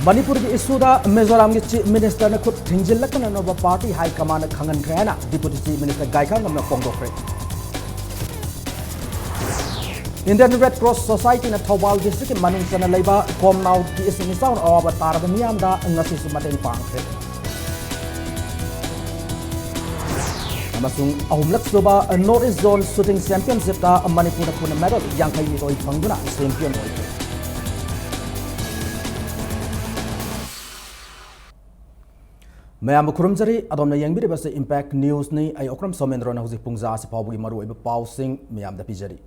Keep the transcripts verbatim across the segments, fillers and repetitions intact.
ꯃꯅꯤꯄꯨꯔꯒꯤ ꯏꯁꯨꯗ ꯃꯤꯖꯣꯔꯥꯝꯒꯤ ꯆꯤꯐ ꯃꯤꯅꯤꯁꯇꯔꯅ ꯈꯨꯠ ꯊꯤꯡꯖꯤꯜꯂꯛꯀꯅꯅꯕ ꯄꯥꯔꯇꯤ ꯍꯥꯏ ꯀꯃꯥꯟꯅ ꯈꯪꯍꯟꯈ꯭ꯔꯦ ꯍꯥꯏꯅ ꯗꯤꯄꯨꯇꯤ ꯆꯤꯐ ꯃꯤꯅꯤꯁꯇꯔ ꯒꯥꯏꯈꯥꯉꯝꯅ ꯐꯣꯡꯗꯣꯛꯈ꯭ꯔꯦ꯫ ꯏꯟꯗꯤꯌꯟ ꯔꯦꯗ ꯀ꯭ꯔꯣꯁ ꯁꯣꯁꯥꯏꯇꯤꯅ ꯊꯧꯕꯥꯜ ꯗꯤꯁꯇ꯭ꯔꯤꯛꯀꯤ ꯃꯅꯨꯡ ꯆꯟꯅ ꯂꯩꯕ ꯀꯣꯝꯅꯥꯎꯒꯤ ꯏꯁꯤꯡ ꯏꯆꯥꯎꯅ ꯑꯋꯥꯕ ꯇꯥꯔꯕ ꯃꯤꯌꯥꯝꯗ ꯉꯁꯤꯁꯨ ꯃꯇꯦꯡ ꯄꯥꯡꯈ꯭ꯔꯦ꯫ ꯑꯃꯁꯨꯡ ꯑꯍꯨꯝꯂꯛ ꯁꯨꯕ ꯅꯣꯔꯠ ꯏꯁ ꯖꯣꯟ ꯁꯨꯇꯤꯡ ꯆꯦꯝꯄꯤꯌꯟꯁꯤꯞꯇ ꯃꯅꯤꯄꯨꯔꯅ ꯄꯨꯟꯅ ꯃꯦꯗꯜ ꯌꯥꯡꯈꯩꯅꯤꯊꯣꯏ ꯐꯪꯗꯨꯅ ꯆꯦꯝꯄꯤꯌꯟ ꯑꯣꯏꯈ꯭ꯔꯦ꯫ ꯃꯌꯥꯝꯕꯨ ꯈꯨꯔꯨꯝꯖꯔꯤ꯫ ꯑꯗꯣꯝꯅ ꯌꯦꯡꯕꯤꯔꯤꯕꯁꯤ ꯏꯝꯄꯦꯛ ꯅ꯭ꯌꯨꯁꯅꯤ꯫ ꯑꯩ ꯑꯣꯀ꯭ꯔꯝ ꯁꯣꯃꯦꯟꯗ꯭ꯔꯣꯅ ꯍꯧꯖꯤꯛ ꯄꯨꯡ ꯖꯥ ꯑꯁꯤ ꯐꯥꯎꯕꯒꯤ ꯃꯔꯨꯑꯣꯏꯕ ꯄꯥꯎꯁꯤꯡ ꯃꯌꯥꯝꯗ ꯄꯤꯖꯔꯤ꯫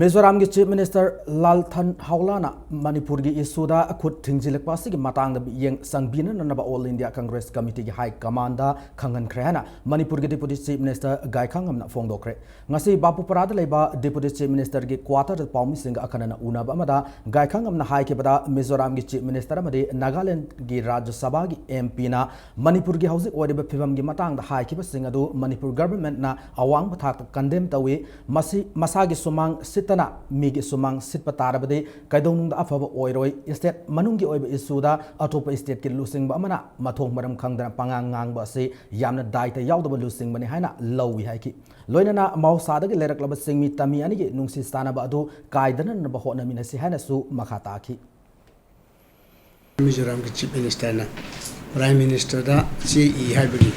ꯃꯤꯖꯣꯔꯥꯝꯒꯤ ꯆꯤꯐ ꯃꯤꯅꯤꯁꯇꯔ ꯂꯥꯜꯊꯟ ꯍꯥꯎꯂꯥꯅ ꯃꯅꯤꯄꯨꯔꯒꯤ ꯏꯁꯨꯗ ꯈꯨꯠ ꯊꯤꯡꯖꯤꯜꯂꯛꯄ ꯑꯁꯤꯒꯤ ꯃꯇꯥꯡꯗ ꯃꯤꯠꯌꯦꯡ ꯆꯪꯕꯤꯅꯅꯕ ꯑꯣꯜ ꯏꯟꯗꯤꯌꯥ ꯀꯪꯒ꯭ꯔꯦꯁ ꯀꯃꯤꯇꯤꯒꯤ ꯍꯥꯏ ꯀꯃꯥꯟꯗ ꯈꯪꯍꯟꯈ꯭ꯔꯦ ꯍꯥꯏꯅ ꯃꯅꯤꯄꯨꯔꯒꯤ ꯗꯤꯄꯨꯇꯤ ꯆꯤꯐ ꯃꯤꯅꯤꯁꯇꯔ ꯒꯥꯏꯈꯥꯉꯝꯅ ꯐꯣꯡꯗꯣꯛꯈ꯭ꯔꯦ꯫ ꯉꯁꯤ ꯕꯥꯄꯨꯄꯥꯔꯥꯗ ꯂꯩꯕ ꯗꯤꯄꯨꯇꯤ ꯆꯤꯐ ꯃꯤꯅꯤꯁꯇꯔꯒꯤ ꯀ꯭ꯋꯥꯇꯔꯗ ꯄꯥꯎꯃꯤꯁꯤꯡꯒ ꯑꯈꯟꯅꯅ ꯎꯅꯕ ꯑꯃꯗ ꯒꯥꯏꯈꯥꯉꯝꯅ ꯍꯥꯏꯈꯤꯕꯗ, ꯃꯤꯖꯣꯔꯥꯝꯒꯤ ꯆꯤꯐ ꯃꯤꯅꯤꯁꯇꯔ ꯑꯃꯗꯤ ꯅꯥꯒꯥꯂꯦꯟꯗꯒꯤ ꯔꯥꯖ꯭ꯌ ꯁꯚꯥꯒꯤ ꯑꯦꯝ ꯄꯤꯅ ꯃꯅꯤꯄꯨꯔꯒꯤ ꯍꯧꯖꯤꯛ ꯑꯣꯏꯔꯤꯕ ꯐꯤꯕꯝꯒꯤ ꯃꯇꯥꯡꯗ ꯍꯥꯏꯈꯤꯕꯁꯤꯡ ꯑꯗꯨ ꯃꯅꯤꯄꯨꯔ ꯒꯚꯔꯟꯃꯦꯟꯠꯅ ꯑꯋꯥꯡꯕ ꯊꯥꯛꯇ ꯀꯟꯗꯦꯝ ꯇꯧꯏ꯫ ꯃꯁꯤ ꯃꯁꯥꯒꯤ ꯁꯨꯃꯥꯡ ꯁꯤꯠꯇꯅ ꯃꯤꯒꯤ ꯁꯨꯃꯥꯡ ꯁꯤꯠꯄ ꯇꯥꯔꯕꯗꯤ ꯀꯩꯗꯧꯅꯨꯡꯗ ꯑꯐꯕ ꯑꯣꯏꯔꯣꯏ꯫ ꯏꯁꯇꯦꯠ ꯃꯅꯨꯡꯒꯤ ꯑꯣꯏꯕ ꯏꯁꯨꯗ ꯑꯇꯣꯞꯄ ꯏꯁꯇꯦꯠꯀꯤ ꯂꯨꯆꯤꯡꯕ ꯑꯃꯅ ꯃꯊꯣꯡ ꯃꯔꯝ ꯈꯪꯗꯅ ꯄꯉꯥꯡ ꯉꯥꯡꯕ ꯑꯁꯤ ꯌꯥꯝꯅ ꯗꯥꯏꯇ ꯌꯥꯎꯗꯕ ꯂꯨꯆꯤꯡꯕꯅꯤ ꯍꯥꯏꯅ ꯂꯧꯏ ꯍꯥꯏꯈꯤ꯫ ꯂꯣꯏꯅꯅ ꯃꯍꯧꯁꯥꯗꯒꯤ ꯂꯩꯔꯛꯂꯕꯁꯤꯡ ꯃꯤ ꯇꯝꯃꯤ ꯑꯅꯤꯒꯤ ꯅꯨꯡꯁꯤ ꯆꯥꯟꯅꯕ ꯑꯗꯨ ꯀꯥꯏꯗꯅꯅꯕ ꯍꯣꯠꯅꯃꯤꯟꯅꯁꯤ ꯍꯥꯏꯅꯁꯨ ꯃꯈꯥ ꯇꯥꯈꯤ꯫ ꯃꯤꯖꯣꯔꯥꯝꯒꯤ ꯆꯤꯐ ꯃꯤꯅꯤꯁꯇꯔꯅ ꯄ꯭ꯔꯥꯏꯝ ꯃꯤꯅꯤꯁꯇꯔꯗ ꯆꯦ ꯏ ꯍꯥꯏꯕꯒꯤ,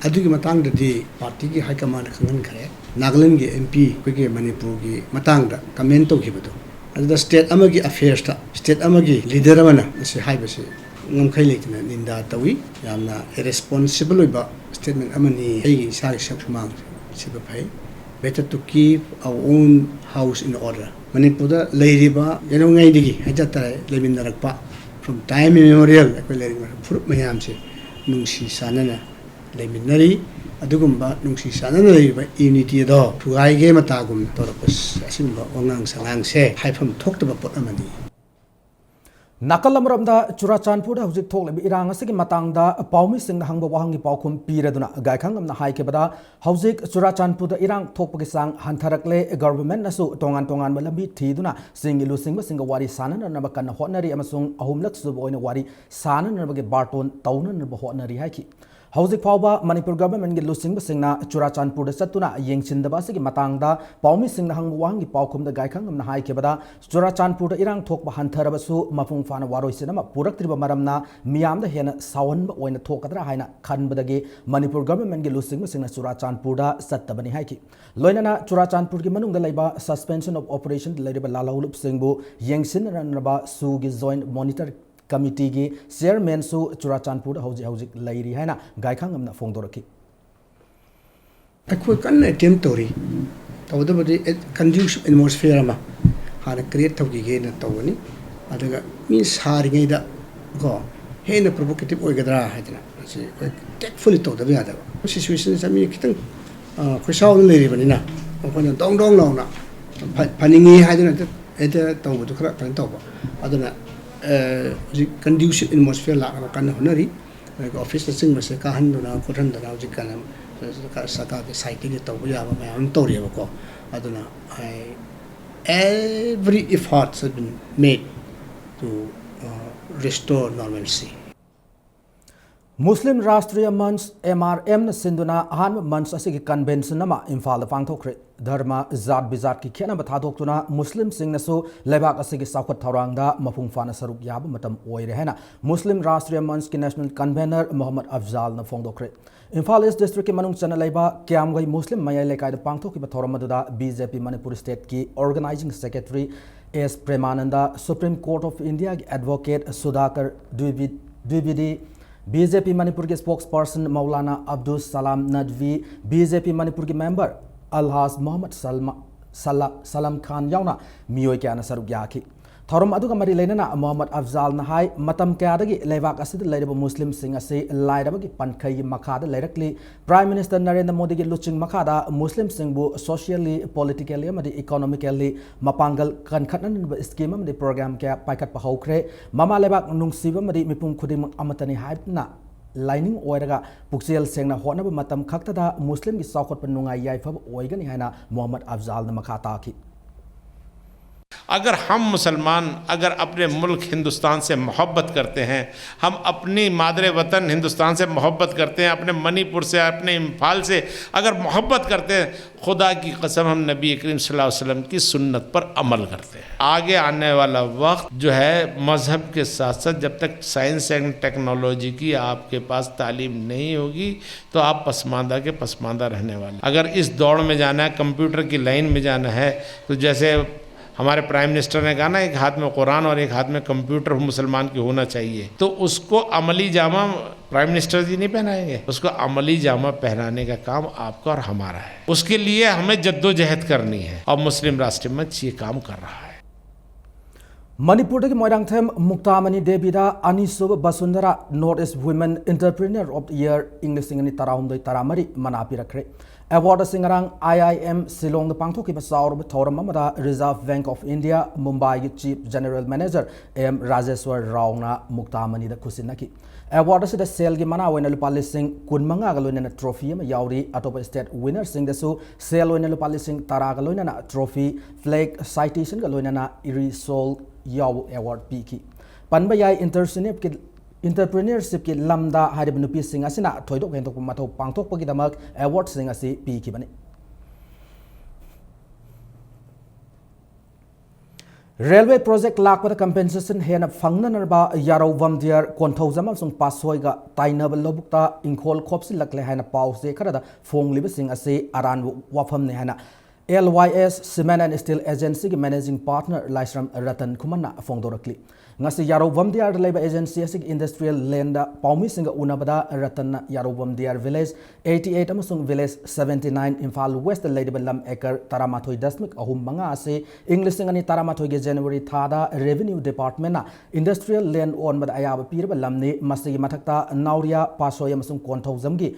ꯑꯗꯨꯒꯤ ꯃꯇꯥꯡꯗꯗꯤ ꯄꯥꯔꯇꯤꯒꯤ ꯍꯥꯏ ꯀꯃꯥꯟꯗ ꯈꯪꯍꯟꯈ꯭ꯔꯦ꯫ ꯅꯥꯒꯥꯂꯦꯟꯒꯤ ꯑꯦꯝ ꯄꯤ ꯑꯩꯈꯣꯏꯒꯤ ꯃꯅꯤꯄꯨꯔꯒꯤ ꯃꯇꯥꯡꯗ ꯀꯃꯦꯟ ꯇꯧꯈꯤꯕꯗꯣ, ꯑꯗꯨꯗ ꯁ꯭ꯇꯦꯠ ꯑꯃꯒꯤ ꯑꯐꯦꯌꯔꯁꯇ ꯁ꯭ꯇꯦꯠ ꯑꯃꯒꯤ ꯂꯤꯗꯔ ꯑꯃꯅ ꯃꯁꯤ ꯍꯥꯏꯕꯁꯤ ꯉꯝꯈꯩ ꯂꯩꯇꯅ ꯅꯤꯟꯗꯥ ꯇꯧꯏ꯫ ꯌꯥꯝꯅ ꯏꯔꯦꯁꯄꯣꯟꯁꯤꯕꯜ ꯑꯣꯏꯕ ꯁ꯭ꯇꯦꯠꯃꯦꯟ ꯑꯃꯅꯤ꯫ ꯑꯩꯒꯤ ꯏꯁꯥꯒꯤ ꯁꯛ ꯁꯨꯃꯥꯡ ꯁꯤꯕ ꯐꯩ꯫ Better to keep our own house in order. ꯃꯅꯤꯄꯨꯔꯗ ꯂꯩꯔꯤꯕ ꯌꯥꯏꯉꯪꯉꯩꯗꯒꯤ ꯍꯥꯏꯖ ꯇꯥꯔꯦ, ꯂꯩꯃꯤꯟꯅꯔꯛꯄ from time immemorial ꯑꯩꯈꯣꯏ ꯂꯩꯔꯤꯕ ꯐꯨꯔꯨꯞ ꯃꯌꯥꯝꯁꯦ ꯅꯨꯡꯁꯤ ꯆꯥꯟꯅꯅ ꯂꯩꯃꯤꯟꯅꯔꯤ꯫ ꯑꯗꯨꯒꯨꯝꯕ ꯅꯨꯡꯁꯤ ꯆꯥꯟꯅꯅ ꯂꯩꯔꯤꯕ ꯌꯨꯅꯤꯇꯤ ꯑꯗꯣ ꯊꯨꯒꯥꯏꯒꯦ ꯃꯇꯥꯒꯨꯝ ꯇꯧꯔꯛꯄ ꯑꯁꯤꯒꯨꯝꯕ ꯋꯥꯉꯥꯡ ꯁꯉꯥꯡꯁꯦ ꯍꯥꯏꯐꯝ ꯊꯣꯛꯇꯕ ꯄꯣꯠ ꯑꯃꯅꯤ꯫ ꯅꯥꯀꯜ ꯑꯃꯔꯣꯝꯗ, ꯆꯨꯔꯥꯆꯥꯟꯄꯨꯔꯗ ꯍꯧꯖꯤꯛ ꯊꯣꯛꯂꯤꯕ ꯏꯔꯥꯡ ꯑꯁꯤꯒꯤ ꯃꯇꯥꯡꯗ ꯄꯥꯎꯃꯤꯁꯤꯡꯅ ꯍꯪꯕ ꯋꯥꯍꯪꯒꯤ ꯄꯥꯎꯈꯨꯝ ꯄꯤꯔꯗꯨꯅ ꯒꯥꯏꯈꯪꯉꯝꯅ ꯍꯥꯏꯈꯤꯕꯗ, ꯍꯧꯖꯤꯛ ꯆꯨꯔꯥꯆꯥꯟꯄꯨꯔꯗ ꯏꯔꯥꯡ ꯊꯣꯛꯄꯒꯤ ꯆꯥꯡ ꯍꯟꯊꯔꯛꯂꯦ꯫ ꯒꯚꯔꯟꯃꯦꯟꯠꯅꯁꯨ ꯇꯣꯉꯥꯟ ꯇꯣꯉꯥꯟꯕ ꯂꯝꯕꯤ ꯊꯤꯗꯨꯅ ꯆꯤꯡꯒꯤ ꯂꯨꯆꯤꯡꯕꯁꯤꯡꯒ ꯋꯥꯔꯤ ꯁꯥꯟꯅꯅꯅꯕ ꯀꯟꯅ ꯍꯣꯠꯅꯔꯤ ꯑꯃꯁꯨꯡ ꯑꯍꯨꯝꯂꯛ ꯁꯨꯕ ꯑꯣꯏꯅ ꯋꯥꯔꯤ ꯁꯥꯟꯅꯅꯕꯒꯤ ꯕꯥꯔꯇꯣꯟ ꯇꯧꯅꯅꯕ ꯍꯣꯠꯅꯔꯤ ꯍꯥꯏꯈꯤ꯫ ꯍꯧꯖꯤꯛ ꯐꯥꯎꯕ ꯃꯅꯤꯄꯨꯔ ꯒꯚꯔꯟꯃꯦꯟꯠꯀꯤ ꯂꯨꯆꯤꯡꯕꯁꯤꯡꯅ ꯆꯨꯔꯥꯆꯥꯟꯄꯨꯔꯗ ꯆꯠꯇꯨꯅ ꯌꯦꯡꯁꯤꯟꯗꯕ ꯑꯁꯤꯒꯤ ꯃꯇꯥꯡꯗ ꯄꯥꯎꯃꯤꯁꯤꯡꯅ ꯍꯪꯕ ꯋꯥꯍꯪꯒꯤ ꯄꯥꯎꯈꯨꯝꯗ ꯒꯥꯏꯈꯪꯉꯝꯅ ꯍꯥꯏꯈꯤꯕꯗ, ꯆꯨꯔꯥꯆꯥꯟꯄꯨꯔꯗ ꯏꯔꯥꯡ ꯊꯣꯛꯄ ꯍꯟꯊꯔꯕꯁꯨ ꯃꯄꯨꯡ ꯐꯥꯅ ꯋꯥꯔꯣꯏꯁꯤꯟ ꯑꯃ ꯄꯨꯔꯛꯇ꯭ꯔꯤꯕ ꯃꯔꯝꯅ ꯃꯤꯌꯥꯝꯗ ꯍꯦꯟꯅ ꯁꯥꯎꯍꯟꯕ ꯑꯣꯏꯅ ꯊꯣꯛꯀꯗ꯭ꯔꯥ ꯍꯥꯏꯅ ꯈꯟꯕꯗꯒꯤ ꯃꯅꯤꯄꯨꯔ ꯒꯚꯔꯟꯃꯦꯟꯠꯀꯤ ꯂꯨꯆꯤꯡꯕꯁꯤꯡꯅ ꯆꯨꯔꯥꯆꯥꯟꯄꯨꯔꯗ ꯆꯠꯇꯕꯅꯤ ꯍꯥꯏꯈꯤ꯫ ꯂꯣꯏꯅꯅ ꯆꯨꯔꯥꯆꯥꯟꯄꯨꯔꯒꯤ ꯃꯅꯨꯡꯗ ꯂꯩꯕ Suspension of Operation ꯂꯩꯔꯤꯕ ꯂꯥꯜꯍꯧꯂꯨꯞꯁꯤꯡꯕꯨ ꯌꯦꯡꯁꯤꯟꯅꯅꯕ ꯁꯨꯒꯤ Joint Monitor Committeeꯒꯤ ꯆꯤꯌꯔꯃꯦꯟꯁꯨ ꯆꯨꯔꯥꯆꯥꯟꯄꯨꯔꯗ ꯍꯧꯖꯤꯛ ꯍꯧꯖꯤꯛ ꯂꯩꯔꯤ ꯍꯥꯏꯅ ꯒꯥꯏꯈꯪꯉꯝꯅ ꯐꯣꯡꯗꯣꯔꯛꯈꯤ꯫ ꯑꯩꯈꯣꯏ ꯀꯟꯅ ꯑꯦꯇꯦꯝ ꯇꯧꯔꯤ꯫ ꯇꯧꯗꯕꯗꯤ ꯀꯟꯗ꯭ꯌꯨꯁꯤꯞ ꯑꯦꯠꯃꯣꯁꯐꯤꯌꯔ ꯑꯃ ꯍꯥꯟꯅ ꯀ꯭ꯔꯤꯌꯦꯠ ꯇꯧꯈꯤꯒꯦꯅ ꯇꯧꯕꯅꯤ꯫ ꯑꯗꯨꯒ ꯃꯤ ꯁꯥꯔꯤꯉꯩꯗ ꯀꯣ ꯍꯦꯟꯅ ꯄ꯭ꯔꯣꯚꯣꯀꯦꯇꯤꯞ ꯑꯣꯏꯒꯗ꯭ꯔꯥ ꯍꯥꯏꯗꯅ ꯃꯁꯤ ꯑꯩꯈꯣꯏ ꯇꯦꯛꯐꯨꯜꯂꯤ ꯇꯧꯗꯕ ꯌꯥꯗꯕ꯫ ꯁꯤꯆꯨꯋꯦꯁꯟꯁꯦ ꯃꯤ ꯈꯤꯇꯪ ꯈꯣꯏꯁꯥꯎꯅ ꯂꯩꯔꯤꯕꯅꯤꯅ ꯑꯩꯈꯣꯏꯅ ꯗꯣꯡ ꯗꯣꯡ ꯂꯥꯎꯅ ꯐꯅꯤꯡꯉꯤ ꯍꯥꯏꯗꯨꯅ ꯍꯦꯛꯇ ꯇꯧꯕꯗꯨ ꯈꯔ ꯀꯩꯅꯣ ꯇꯧꯕ꯫ ꯑꯗꯨꯅ ꯍꯧꯖꯤꯛ ꯀꯟꯗ꯭ꯌꯨꯁꯤꯞ ꯑꯦꯠꯃꯣꯁꯐꯤꯌꯔ ꯂꯥꯛꯅꯕ ꯀꯟꯅ ꯍꯣꯠꯅꯔꯤ꯫ ꯑꯗꯨꯒ ꯑꯣꯐꯤꯁꯅꯆꯤꯡꯕꯁꯦ ꯀꯥꯍꯟꯗꯨꯅ ꯈꯣꯠꯍꯟꯗꯅ ꯍꯧꯖꯤꯛ ꯀꯟꯅ ꯁꯔꯀꯥꯔꯒꯤ ꯁꯥꯏꯠꯇꯒꯤ ꯇꯧꯕ ꯌꯥꯕ ꯃꯌꯥꯝ ꯑꯃ ꯇꯧꯔꯤꯑꯕꯀꯣ꯫ ꯑꯗꯨꯅ every efforts have been made to restore normalcy. ꯃꯨꯁꯂꯤꯝ ꯔꯥꯁꯇ꯭ꯔꯤꯌ ꯃꯟꯆ, MRMꯅ ꯁꯤꯟꯗꯨꯅ ꯑꯍꯥꯟꯕ ꯃꯟꯆ ꯑꯁꯤꯒꯤ ꯀꯟꯚꯦꯟꯁꯟ ꯑꯃ ꯏꯝꯐꯥꯜꯗ ꯄꯥꯡꯊꯣꯛꯈ꯭ꯔꯦ꯫ ꯙꯔꯃ, ꯖꯥꯠ ꯕꯤꯖꯥꯠꯀꯤ ꯈꯦꯠꯅꯕ ꯊꯥꯗꯣꯛꯇꯨꯅ ꯃꯨꯁꯂꯤꯝꯁꯤꯡꯅꯁꯨ ꯂꯩꯕꯥꯛ ꯑꯁꯤꯒꯤ ꯆꯥꯎꯈꯠ ꯊꯧꯔꯥꯡꯗ ꯃꯄꯨꯡ ꯐꯥꯅ ꯁꯔꯨꯛ ꯌꯥꯕ ꯃꯇꯝ ꯑꯣꯏꯔꯦ ꯍꯥꯏꯅ ꯃꯨꯁꯂꯤꯝ ꯔꯥꯁꯇ꯭ꯔꯤꯌ ꯃꯟꯆꯀꯤ ꯅꯦꯁꯅꯦꯜ ꯀꯟꯚꯦꯅꯔ ꯃꯣꯍꯝꯃꯗ ꯑꯐꯖꯥꯜꯅ ꯐꯣꯡꯗꯣꯛꯈ꯭ꯔꯦ꯫ ꯏꯝꯐꯥꯜ ꯏꯁ ꯗꯤꯁꯇ꯭ꯔꯤꯛꯀꯤ ꯃꯅꯨꯡ ꯆꯟꯅ ꯂꯩꯕ ꯀ꯭ꯌꯥꯝꯒꯩ ꯃꯨꯁꯂꯤꯝ ꯃꯌꯥꯏ ꯂꯩꯀꯥꯏꯗ ꯄꯥꯡꯊꯣꯛꯈꯤꯕ ꯊꯧꯔꯝ ꯑꯗꯨꯗ BJP ꯃꯅꯤꯄꯨꯔ ꯁ꯭ꯇꯦꯠꯀꯤ organising secretary S Premanand, Supreme Court of Indiaꯒꯤ advocate ꯁꯨꯙꯥꯀꯔ ꯗ꯭ꯋꯤꯕꯤ-, ꯗ꯭ꯋꯤꯕꯤꯗꯤ, BJP ꯃꯅꯤꯄꯨꯔꯒꯤ spokesperson ꯃꯧꯂꯥꯅꯥ ꯑꯕꯗꯨꯁ ꯁꯂꯥꯝ ꯅꯗꯚꯤ, BJP ꯃꯅꯤꯄꯨꯔꯒꯤ member ꯑꯜꯍꯥꯖ ꯃꯣꯍꯝꯃꯗ ꯁꯜꯃꯥ-, ꯁꯂꯥ-, ꯁꯂꯝ ꯈꯥꯟ ꯌꯥꯎꯅ ꯃꯤꯑꯣꯏ ꯀꯌꯥꯅ ꯁꯔꯨꯛ ꯌꯥꯈꯤ꯫ ꯊꯧꯔꯝ ꯑꯗꯨꯒ ꯃꯔꯤ ꯂꯩꯅꯅ ꯃꯣꯍꯝꯃꯗ ꯑꯐꯖꯥꯜꯅ ꯍꯥꯏ, ꯃꯇꯝ ꯀꯌꯥꯗꯒꯤ ꯂꯩꯕꯥꯛ ꯑꯁꯤꯗ ꯂꯩꯔꯤꯕ ꯃꯨꯁꯂꯤꯝꯁꯤꯡ ꯑꯁꯤ ꯂꯥꯏꯔꯕꯒꯤ ꯄꯟꯈꯩꯒꯤ ꯃꯈꯥꯗ ꯂꯩꯔꯛꯂꯤ꯫ ꯄ꯭ꯔꯥꯏꯝ ꯃꯤꯅꯤꯁꯇꯔ ꯅꯔꯦꯟꯗ꯭ꯔ ꯃꯣꯗꯤꯒꯤ ꯂꯨꯆꯤꯡ ꯃꯈꯥꯗ ꯃꯨꯁꯂꯤꯝꯁꯤꯡꯕꯨ socially, politically ꯑꯃꯗꯤ economically ꯃꯄꯥꯡꯒꯜ ꯀꯟꯈꯠꯅꯅꯕ ꯁ꯭ꯀꯤꯝ ꯑꯃꯗꯤ ꯄ꯭ꯔꯣꯒ꯭ꯔꯥꯝ ꯀꯌꯥ ꯄꯥꯏꯈꯠꯄ ꯍꯧꯈ꯭ꯔꯦ꯫ ꯃꯃꯥ ꯂꯩꯕꯥꯛ ꯅꯨꯡꯁꯤꯕ ꯑꯃꯗꯤ ꯃꯤꯄꯨꯝ ꯈꯨꯗꯤꯡꯃꯛ ꯑꯃꯠꯇꯅꯤ ꯍꯥꯏꯅ ꯂꯥꯏꯅꯤꯡ ꯑꯣꯏꯔꯒ ꯄꯨꯛꯆꯦꯜ ꯁꯦꯡꯅ ꯍꯣꯠꯅꯕ ꯃꯇꯝ ꯈꯛꯇꯗ ꯃꯨꯁꯂꯤꯝꯒꯤ ꯆꯥꯎꯈꯠꯄ ꯅꯨꯡꯉꯥꯏ ꯌꯥꯏꯐꯕ ꯑꯣꯏꯒꯅꯤ ꯍꯥꯏꯅ ꯃꯣꯍꯝꯃꯗ ꯑꯐꯖꯥꯜꯅ ꯃꯈꯥ ꯇꯥꯈꯤ꯫ अगर हम मुसलमान अगर अपने मुल्क हिंदुस्तान से मोहब्बत करते हैं, हम अपनी मादर वतन हिंदुस्तान से मोहब्बत करते हैं, अपने मणिपुर से, अपने इम्फाल से अगर मोहब्बत करते हैं, खुदा की कसम हम नबी करीम सल्लल्लाहु अलैहि वसल्लम की सुन्नत पर अमल करते हैं। आगे आने वाला वक्त जो है मजहब के साथ साथ जब तक साइंस एंड टेक्नोलॉजी की आपके पास तालीम नहीं होगी तो आप पसमानदा के पसमानदा रहने वाले। अगर इस दौड़ में जाना है, कंप्यूटर की लाइन में जाना है, तो जैसे हमारे प्राइम मिनिस्टर ने कहा ना, एक हाथ में कुरान और एक हाथ में कंप्यूटर मुसलमान के होना चाहिए, तो उसको अमली जामा प्राइम मिनिस्टर जी नहीं पहनाएंगे, उसको अमली जामा पहनाने का काम आपका और हमारा है। उसके लिए हमें जद्दोजहद करनी है और मुस्लिम राष्ट्रीय मंच ये काम कर रहा है। ꯃꯅꯤꯄꯨꯔꯗꯒꯤ ꯃꯣꯏꯔꯥꯡꯊꯦꯝ ꯃꯨꯛꯇꯥꯃꯅꯤ ꯗꯦꯕꯤꯗ ꯑꯅꯤꯁꯨꯕ ꯕꯁꯨꯟꯙꯔꯥ North East Women Entrepreneur of the Year ꯏꯪ ꯂꯤꯁꯤꯡ ꯑꯅꯤ ꯇꯔꯥꯍꯨꯝꯗꯣꯏ ꯇꯔꯥꯃꯔꯤ ꯃꯅꯥ ꯄꯤꯔꯛꯈ꯭ꯔꯦ꯫ ꯑꯦꯋꯥꯔꯗ ꯑꯁꯤ ꯉꯔꯥꯡ ꯑꯥꯏ ꯑꯥꯏ ꯑꯦꯝ ꯁꯤꯂꯣꯡꯗ ꯄꯥꯡꯊꯣꯛꯈꯤꯕ ꯆꯥꯎꯔꯕ ꯊꯧꯔꯝ ꯑꯃꯗ Reserve Bank of India ꯃꯨꯝꯕꯥꯏꯒꯤ chief general manager M Rajeshwar ꯔꯥꯎꯅ ꯃꯨꯛꯇꯥꯃꯅꯤꯗ ꯈꯨꯠꯁꯤꯟꯅꯈꯤ꯫ ꯑꯦꯋꯥꯔꯗ ꯑꯁꯤꯗ ꯁꯦꯜꯒꯤ ꯃꯅꯥ ꯑꯣꯏꯅ ꯂꯨꯄꯥ ꯂꯤꯁꯤꯡ ꯀꯨꯟꯃꯉꯥꯒ ꯂꯣꯏꯅꯅ ꯇ꯭ꯔꯣꯐꯤ ꯑꯃ ꯌꯥꯎꯔꯤ꯫ ꯑꯇꯣꯞꯄ ꯁ꯭ꯇꯦꯠ ꯋꯤꯅꯔꯁꯤꯡꯗꯁꯨ ꯁꯦꯜ ꯑꯣꯏꯅ ꯂꯨꯄꯥ ꯂꯤꯁꯤꯡ ꯇꯔꯥꯒ ꯂꯣꯏꯅꯅ ꯇ꯭ꯔꯣꯐꯤ, ꯐ꯭ꯂꯦꯒ, ꯁꯥꯏꯇꯦꯁꯟꯒ ꯂꯣꯏꯅꯅ ꯏꯔꯤꯁꯣꯜ ꯌꯥꯎꯕ ꯑꯦꯋꯥꯔꯗ ꯄꯤꯈꯤ꯫ ꯄꯟꯕ ꯌꯥꯏ, ꯏꯟꯇꯔꯁꯤꯅꯦꯞꯀꯤ ꯏꯟꯇꯔꯄ꯭ꯔꯤꯅꯔꯁꯤꯞꯀꯤ ꯂꯝꯗ ꯍꯥꯏꯔꯤꯕ ꯅꯨꯄꯤꯁꯤꯡ ꯑꯁꯤꯅ ꯊꯣꯏꯗꯣꯛ ꯍꯦꯟꯗꯣꯛꯄ ꯃꯊꯧ ꯄꯥꯡꯊꯣꯛꯄꯒꯤꯗꯃꯛ ꯑꯦꯋꯥꯔꯗꯁꯤꯡ ꯑꯁꯤ ꯄꯤꯈꯤꯕꯅꯤ꯫ ꯔꯦꯜꯋꯦ ꯄ꯭ꯔꯣꯖꯦꯛ ꯂꯥꯛꯄꯗ ꯀꯝꯄꯦꯟꯁꯦꯁꯟ ꯍꯦꯟꯅ ꯐꯪꯅꯅꯕ ꯌꯥꯔꯧ ꯚꯝꯗꯤꯌꯥꯔ, ꯀꯣꯟꯊꯧꯖꯝ ꯑꯃꯁꯨꯡ ꯄꯥꯠꯁꯣꯏꯒ ꯇꯥꯏꯅꯕ ꯂꯧꯕꯨꯛꯇ ꯏꯪꯈꯣꯜ ꯈꯣꯞꯆꯤꯜꯂꯛꯂꯦ ꯍꯥꯏꯅ ꯄꯥꯎ ꯆꯦ ꯈꯔꯗ ꯐꯣꯡꯂꯤꯕꯁꯤꯡ ꯑꯁꯤ ꯑꯔꯥꯟꯕ ꯋꯥꯐꯝꯅꯤ ꯍꯥꯏꯅ L Y S Cement and Steel Agencyꯒꯤ Managing Partner ꯂꯥꯏꯁ꯭ꯔꯝ ꯔꯇꯟ ꯈꯨꯃꯟꯅ ꯐꯣꯡꯗꯣꯔꯛꯂꯤ꯫ ꯉꯁꯤ ꯌꯥꯔꯧ ꯕꯝꯗꯤꯌꯥꯔꯗ ꯂꯩꯕ agency ꯑꯁꯤꯒꯤ industrial landꯗ ꯄꯥꯎꯃꯤꯁꯤꯡꯒ ꯎꯅꯕꯗ ꯔꯇꯟꯅ ꯌꯥꯔꯧ ꯕꯝꯗꯤꯌꯥꯔ village eighty eight ꯑꯃꯁꯨꯡ village seventy nine ꯏꯝꯐꯥꯜ Westꯇ ꯂꯩꯔꯤꯕ ꯂꯝ acre ꯇꯔꯥꯃꯥꯊꯣꯏ ꯗꯁꯃꯤꯛ ꯑꯍꯨꯝ ꯃꯉꯥ ꯑꯁꯤ ꯏꯪ ꯂꯤꯁꯤꯡ ꯑꯅꯤ ꯇꯔꯥꯃꯥꯊꯣꯏꯒꯤ January ꯊꯥꯗ Revenue Departmentꯅ industrial land ꯑꯣꯟꯕꯗ ꯑꯌꯥꯕ ꯄꯤꯔꯕ ꯂꯝꯅꯤ꯫ ꯃꯁꯤꯒꯤ ꯃꯊꯛꯇ ꯅꯥꯎꯔꯤꯌꯥ, ꯄꯥꯁꯣꯏ ꯑꯃꯁꯨꯡ ꯀꯣꯟꯊꯧꯖꯝꯒꯤ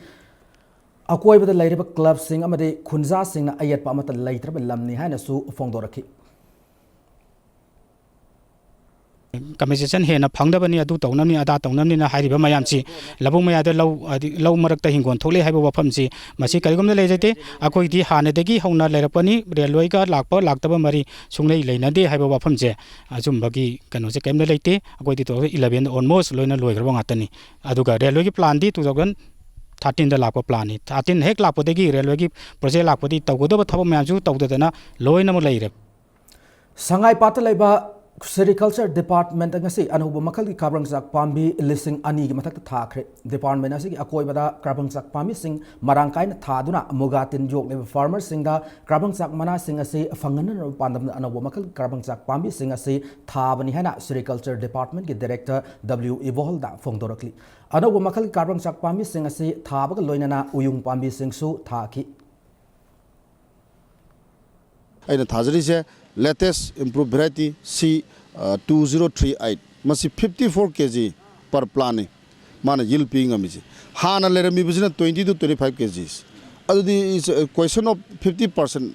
ꯑꯀꯣꯏꯕꯗ ꯂꯩꯔꯤꯕ clubꯁꯤꯡ ꯑꯃꯗꯤ ꯈꯨꯟꯖꯥꯁꯤꯡꯅ ꯑꯌꯦꯠꯄ ꯑꯃꯠꯇ ꯂꯩꯇ꯭ꯔꯕ ꯂꯝꯅꯤ ꯍꯥꯏꯅꯁꯨ ꯐꯣꯡꯗꯣꯔꯛꯈꯤ꯫ Compensation ꯍꯦꯟꯅ ꯐꯪꯗꯕꯅꯤ, ꯑꯗꯨ ꯇꯧꯅꯕꯅꯤ, ꯑꯗꯥ ꯇꯧꯅꯕꯅꯤꯅ ꯍꯥꯏꯔꯤꯕ ꯃꯌꯥꯝꯁꯤ, ꯂꯧꯕꯨꯛ ꯃꯌꯥꯗ ꯂꯧ, ꯍꯥꯏꯗꯤ ꯂꯧ ꯃꯔꯛꯇ ꯍꯤꯡꯒꯣꯜ ꯊꯣꯛꯂꯦ ꯍꯥꯏꯕ ꯋꯥꯐꯝꯁꯤ, ꯃꯁꯤ ꯀꯔꯤꯒꯨꯝꯕ ꯂꯩꯖꯗꯦ꯫ ꯑꯩꯈꯣꯏꯗꯤ ꯍꯥꯟꯅꯗꯒꯤ ꯍꯧꯅ ꯂꯩꯔꯛꯄꯅꯤ, ꯔꯦꯜꯋꯦꯒ ꯂꯥꯛꯄ ꯂꯥꯛꯇꯕ ꯃꯔꯤ ꯁꯨꯡꯂꯩ ꯂꯩꯅꯗꯦ ꯍꯥꯏꯕ ꯋꯥꯐꯝꯁꯦ, ꯑꯆꯨꯝꯕꯒꯤ ꯀꯩꯅꯣꯁꯦ ꯀꯔꯤꯝꯇ ꯂꯩꯇꯦ꯫ ꯑꯩꯈꯣꯏꯗꯤ two thousand eleven almost ꯂꯣꯏꯅ ꯂꯣꯏꯈ꯭ꯔꯕ ꯉꯥꯛꯇꯅꯤ꯫ ꯑꯗꯨꯒ ꯔꯦꯜꯋꯦꯒꯤ planꯗꯤ two thousand thirteenꯗ ꯂꯥꯛꯄ planꯅꯤ꯫ Thirteen ꯍꯦꯛ ꯂꯥꯛꯄꯗꯒꯤ ꯔꯦꯜꯋꯦꯒꯤ project ꯂꯥꯛꯄꯗꯤ ꯇꯧꯒꯗꯕ ꯊꯕꯛ ꯃꯌꯥꯝꯁꯨ ꯇꯧꯗꯗꯅ ꯂꯣꯏꯅꯃꯛ ꯂꯩꯔꯦ꯫ ꯁꯉꯥꯏꯄꯥꯠꯇ ꯂꯩꯕ Sericulture Department ꯉꯁꯤ ꯑꯅꯧꯕ ꯃꯈꯜꯒꯤ ꯀꯥꯕ꯭ꯔꯪꯆꯥꯛ ꯄꯥꯝꯕꯤ ꯂꯤꯁꯤꯡ ꯑꯅꯤꯒꯤ ꯃꯊꯛꯇ ꯊꯥꯈ꯭ꯔꯦ꯫ Department ꯑꯁꯤꯒꯤ ꯑꯀꯣꯏꯕꯗ ꯀꯥꯕ꯭ꯔꯪꯆꯥꯛ ꯄꯥꯝꯕꯤꯁꯤꯡ ꯃꯔꯥꯡ ꯀꯥꯏꯅ ꯊꯥꯗꯨꯅ ꯃꯨꯒꯥ ꯇꯤꯟ ꯌꯣꯛꯂꯤꯕ farmerꯁꯤꯡꯗ ꯀꯥꯕ꯭ꯔꯪꯆꯥꯛ ꯃꯅꯥꯁꯤꯡ ꯑꯁꯤ ꯐꯪꯍꯟꯅꯅꯕ ꯄꯥꯟꯗꯝꯗ ꯑꯅꯧꯕ ꯃꯈꯜꯒꯤ ꯀꯥꯕ꯭ꯔꯪꯆꯥꯛ ꯄꯥꯝꯕꯤꯁꯤꯡ ꯑꯁꯤ ꯊꯥꯕꯅꯤ ꯍꯥꯏꯅ Sericulture Departmentꯀꯤ Director W ꯏꯕꯣꯍꯜꯗ ꯐꯣꯡꯗꯣꯔꯛꯂꯤ꯫ ꯑꯅꯧꯕ ꯃꯈꯜꯒꯤ ꯀꯥꯕ꯭ꯔꯪꯆꯥꯛ ꯄꯥꯝꯕꯤꯁꯤꯡ ꯑꯁꯤ ꯊꯥꯕꯒ ꯂꯣꯏꯅꯅ ꯎꯌꯨꯡ ꯄꯥꯝꯕꯤꯁꯤꯡꯁꯨ ꯊꯥꯈꯤ꯫ ꯑꯩꯅ ꯊꯥꯖꯔꯤꯁꯦ latest improved variety C two zero three eight, ꯃꯁꯤ fifty four K G per plantꯅꯤ ꯃꯥꯅ yield ꯄꯤ ꯉꯝꯃꯤꯁꯦ꯫ ꯍꯥꯟꯅ ꯂꯩꯔꯝꯃꯤꯕꯁꯤꯅ twenty to twenty five K G꯫ ꯑꯗꯨꯗꯤ it's a question of fifty percent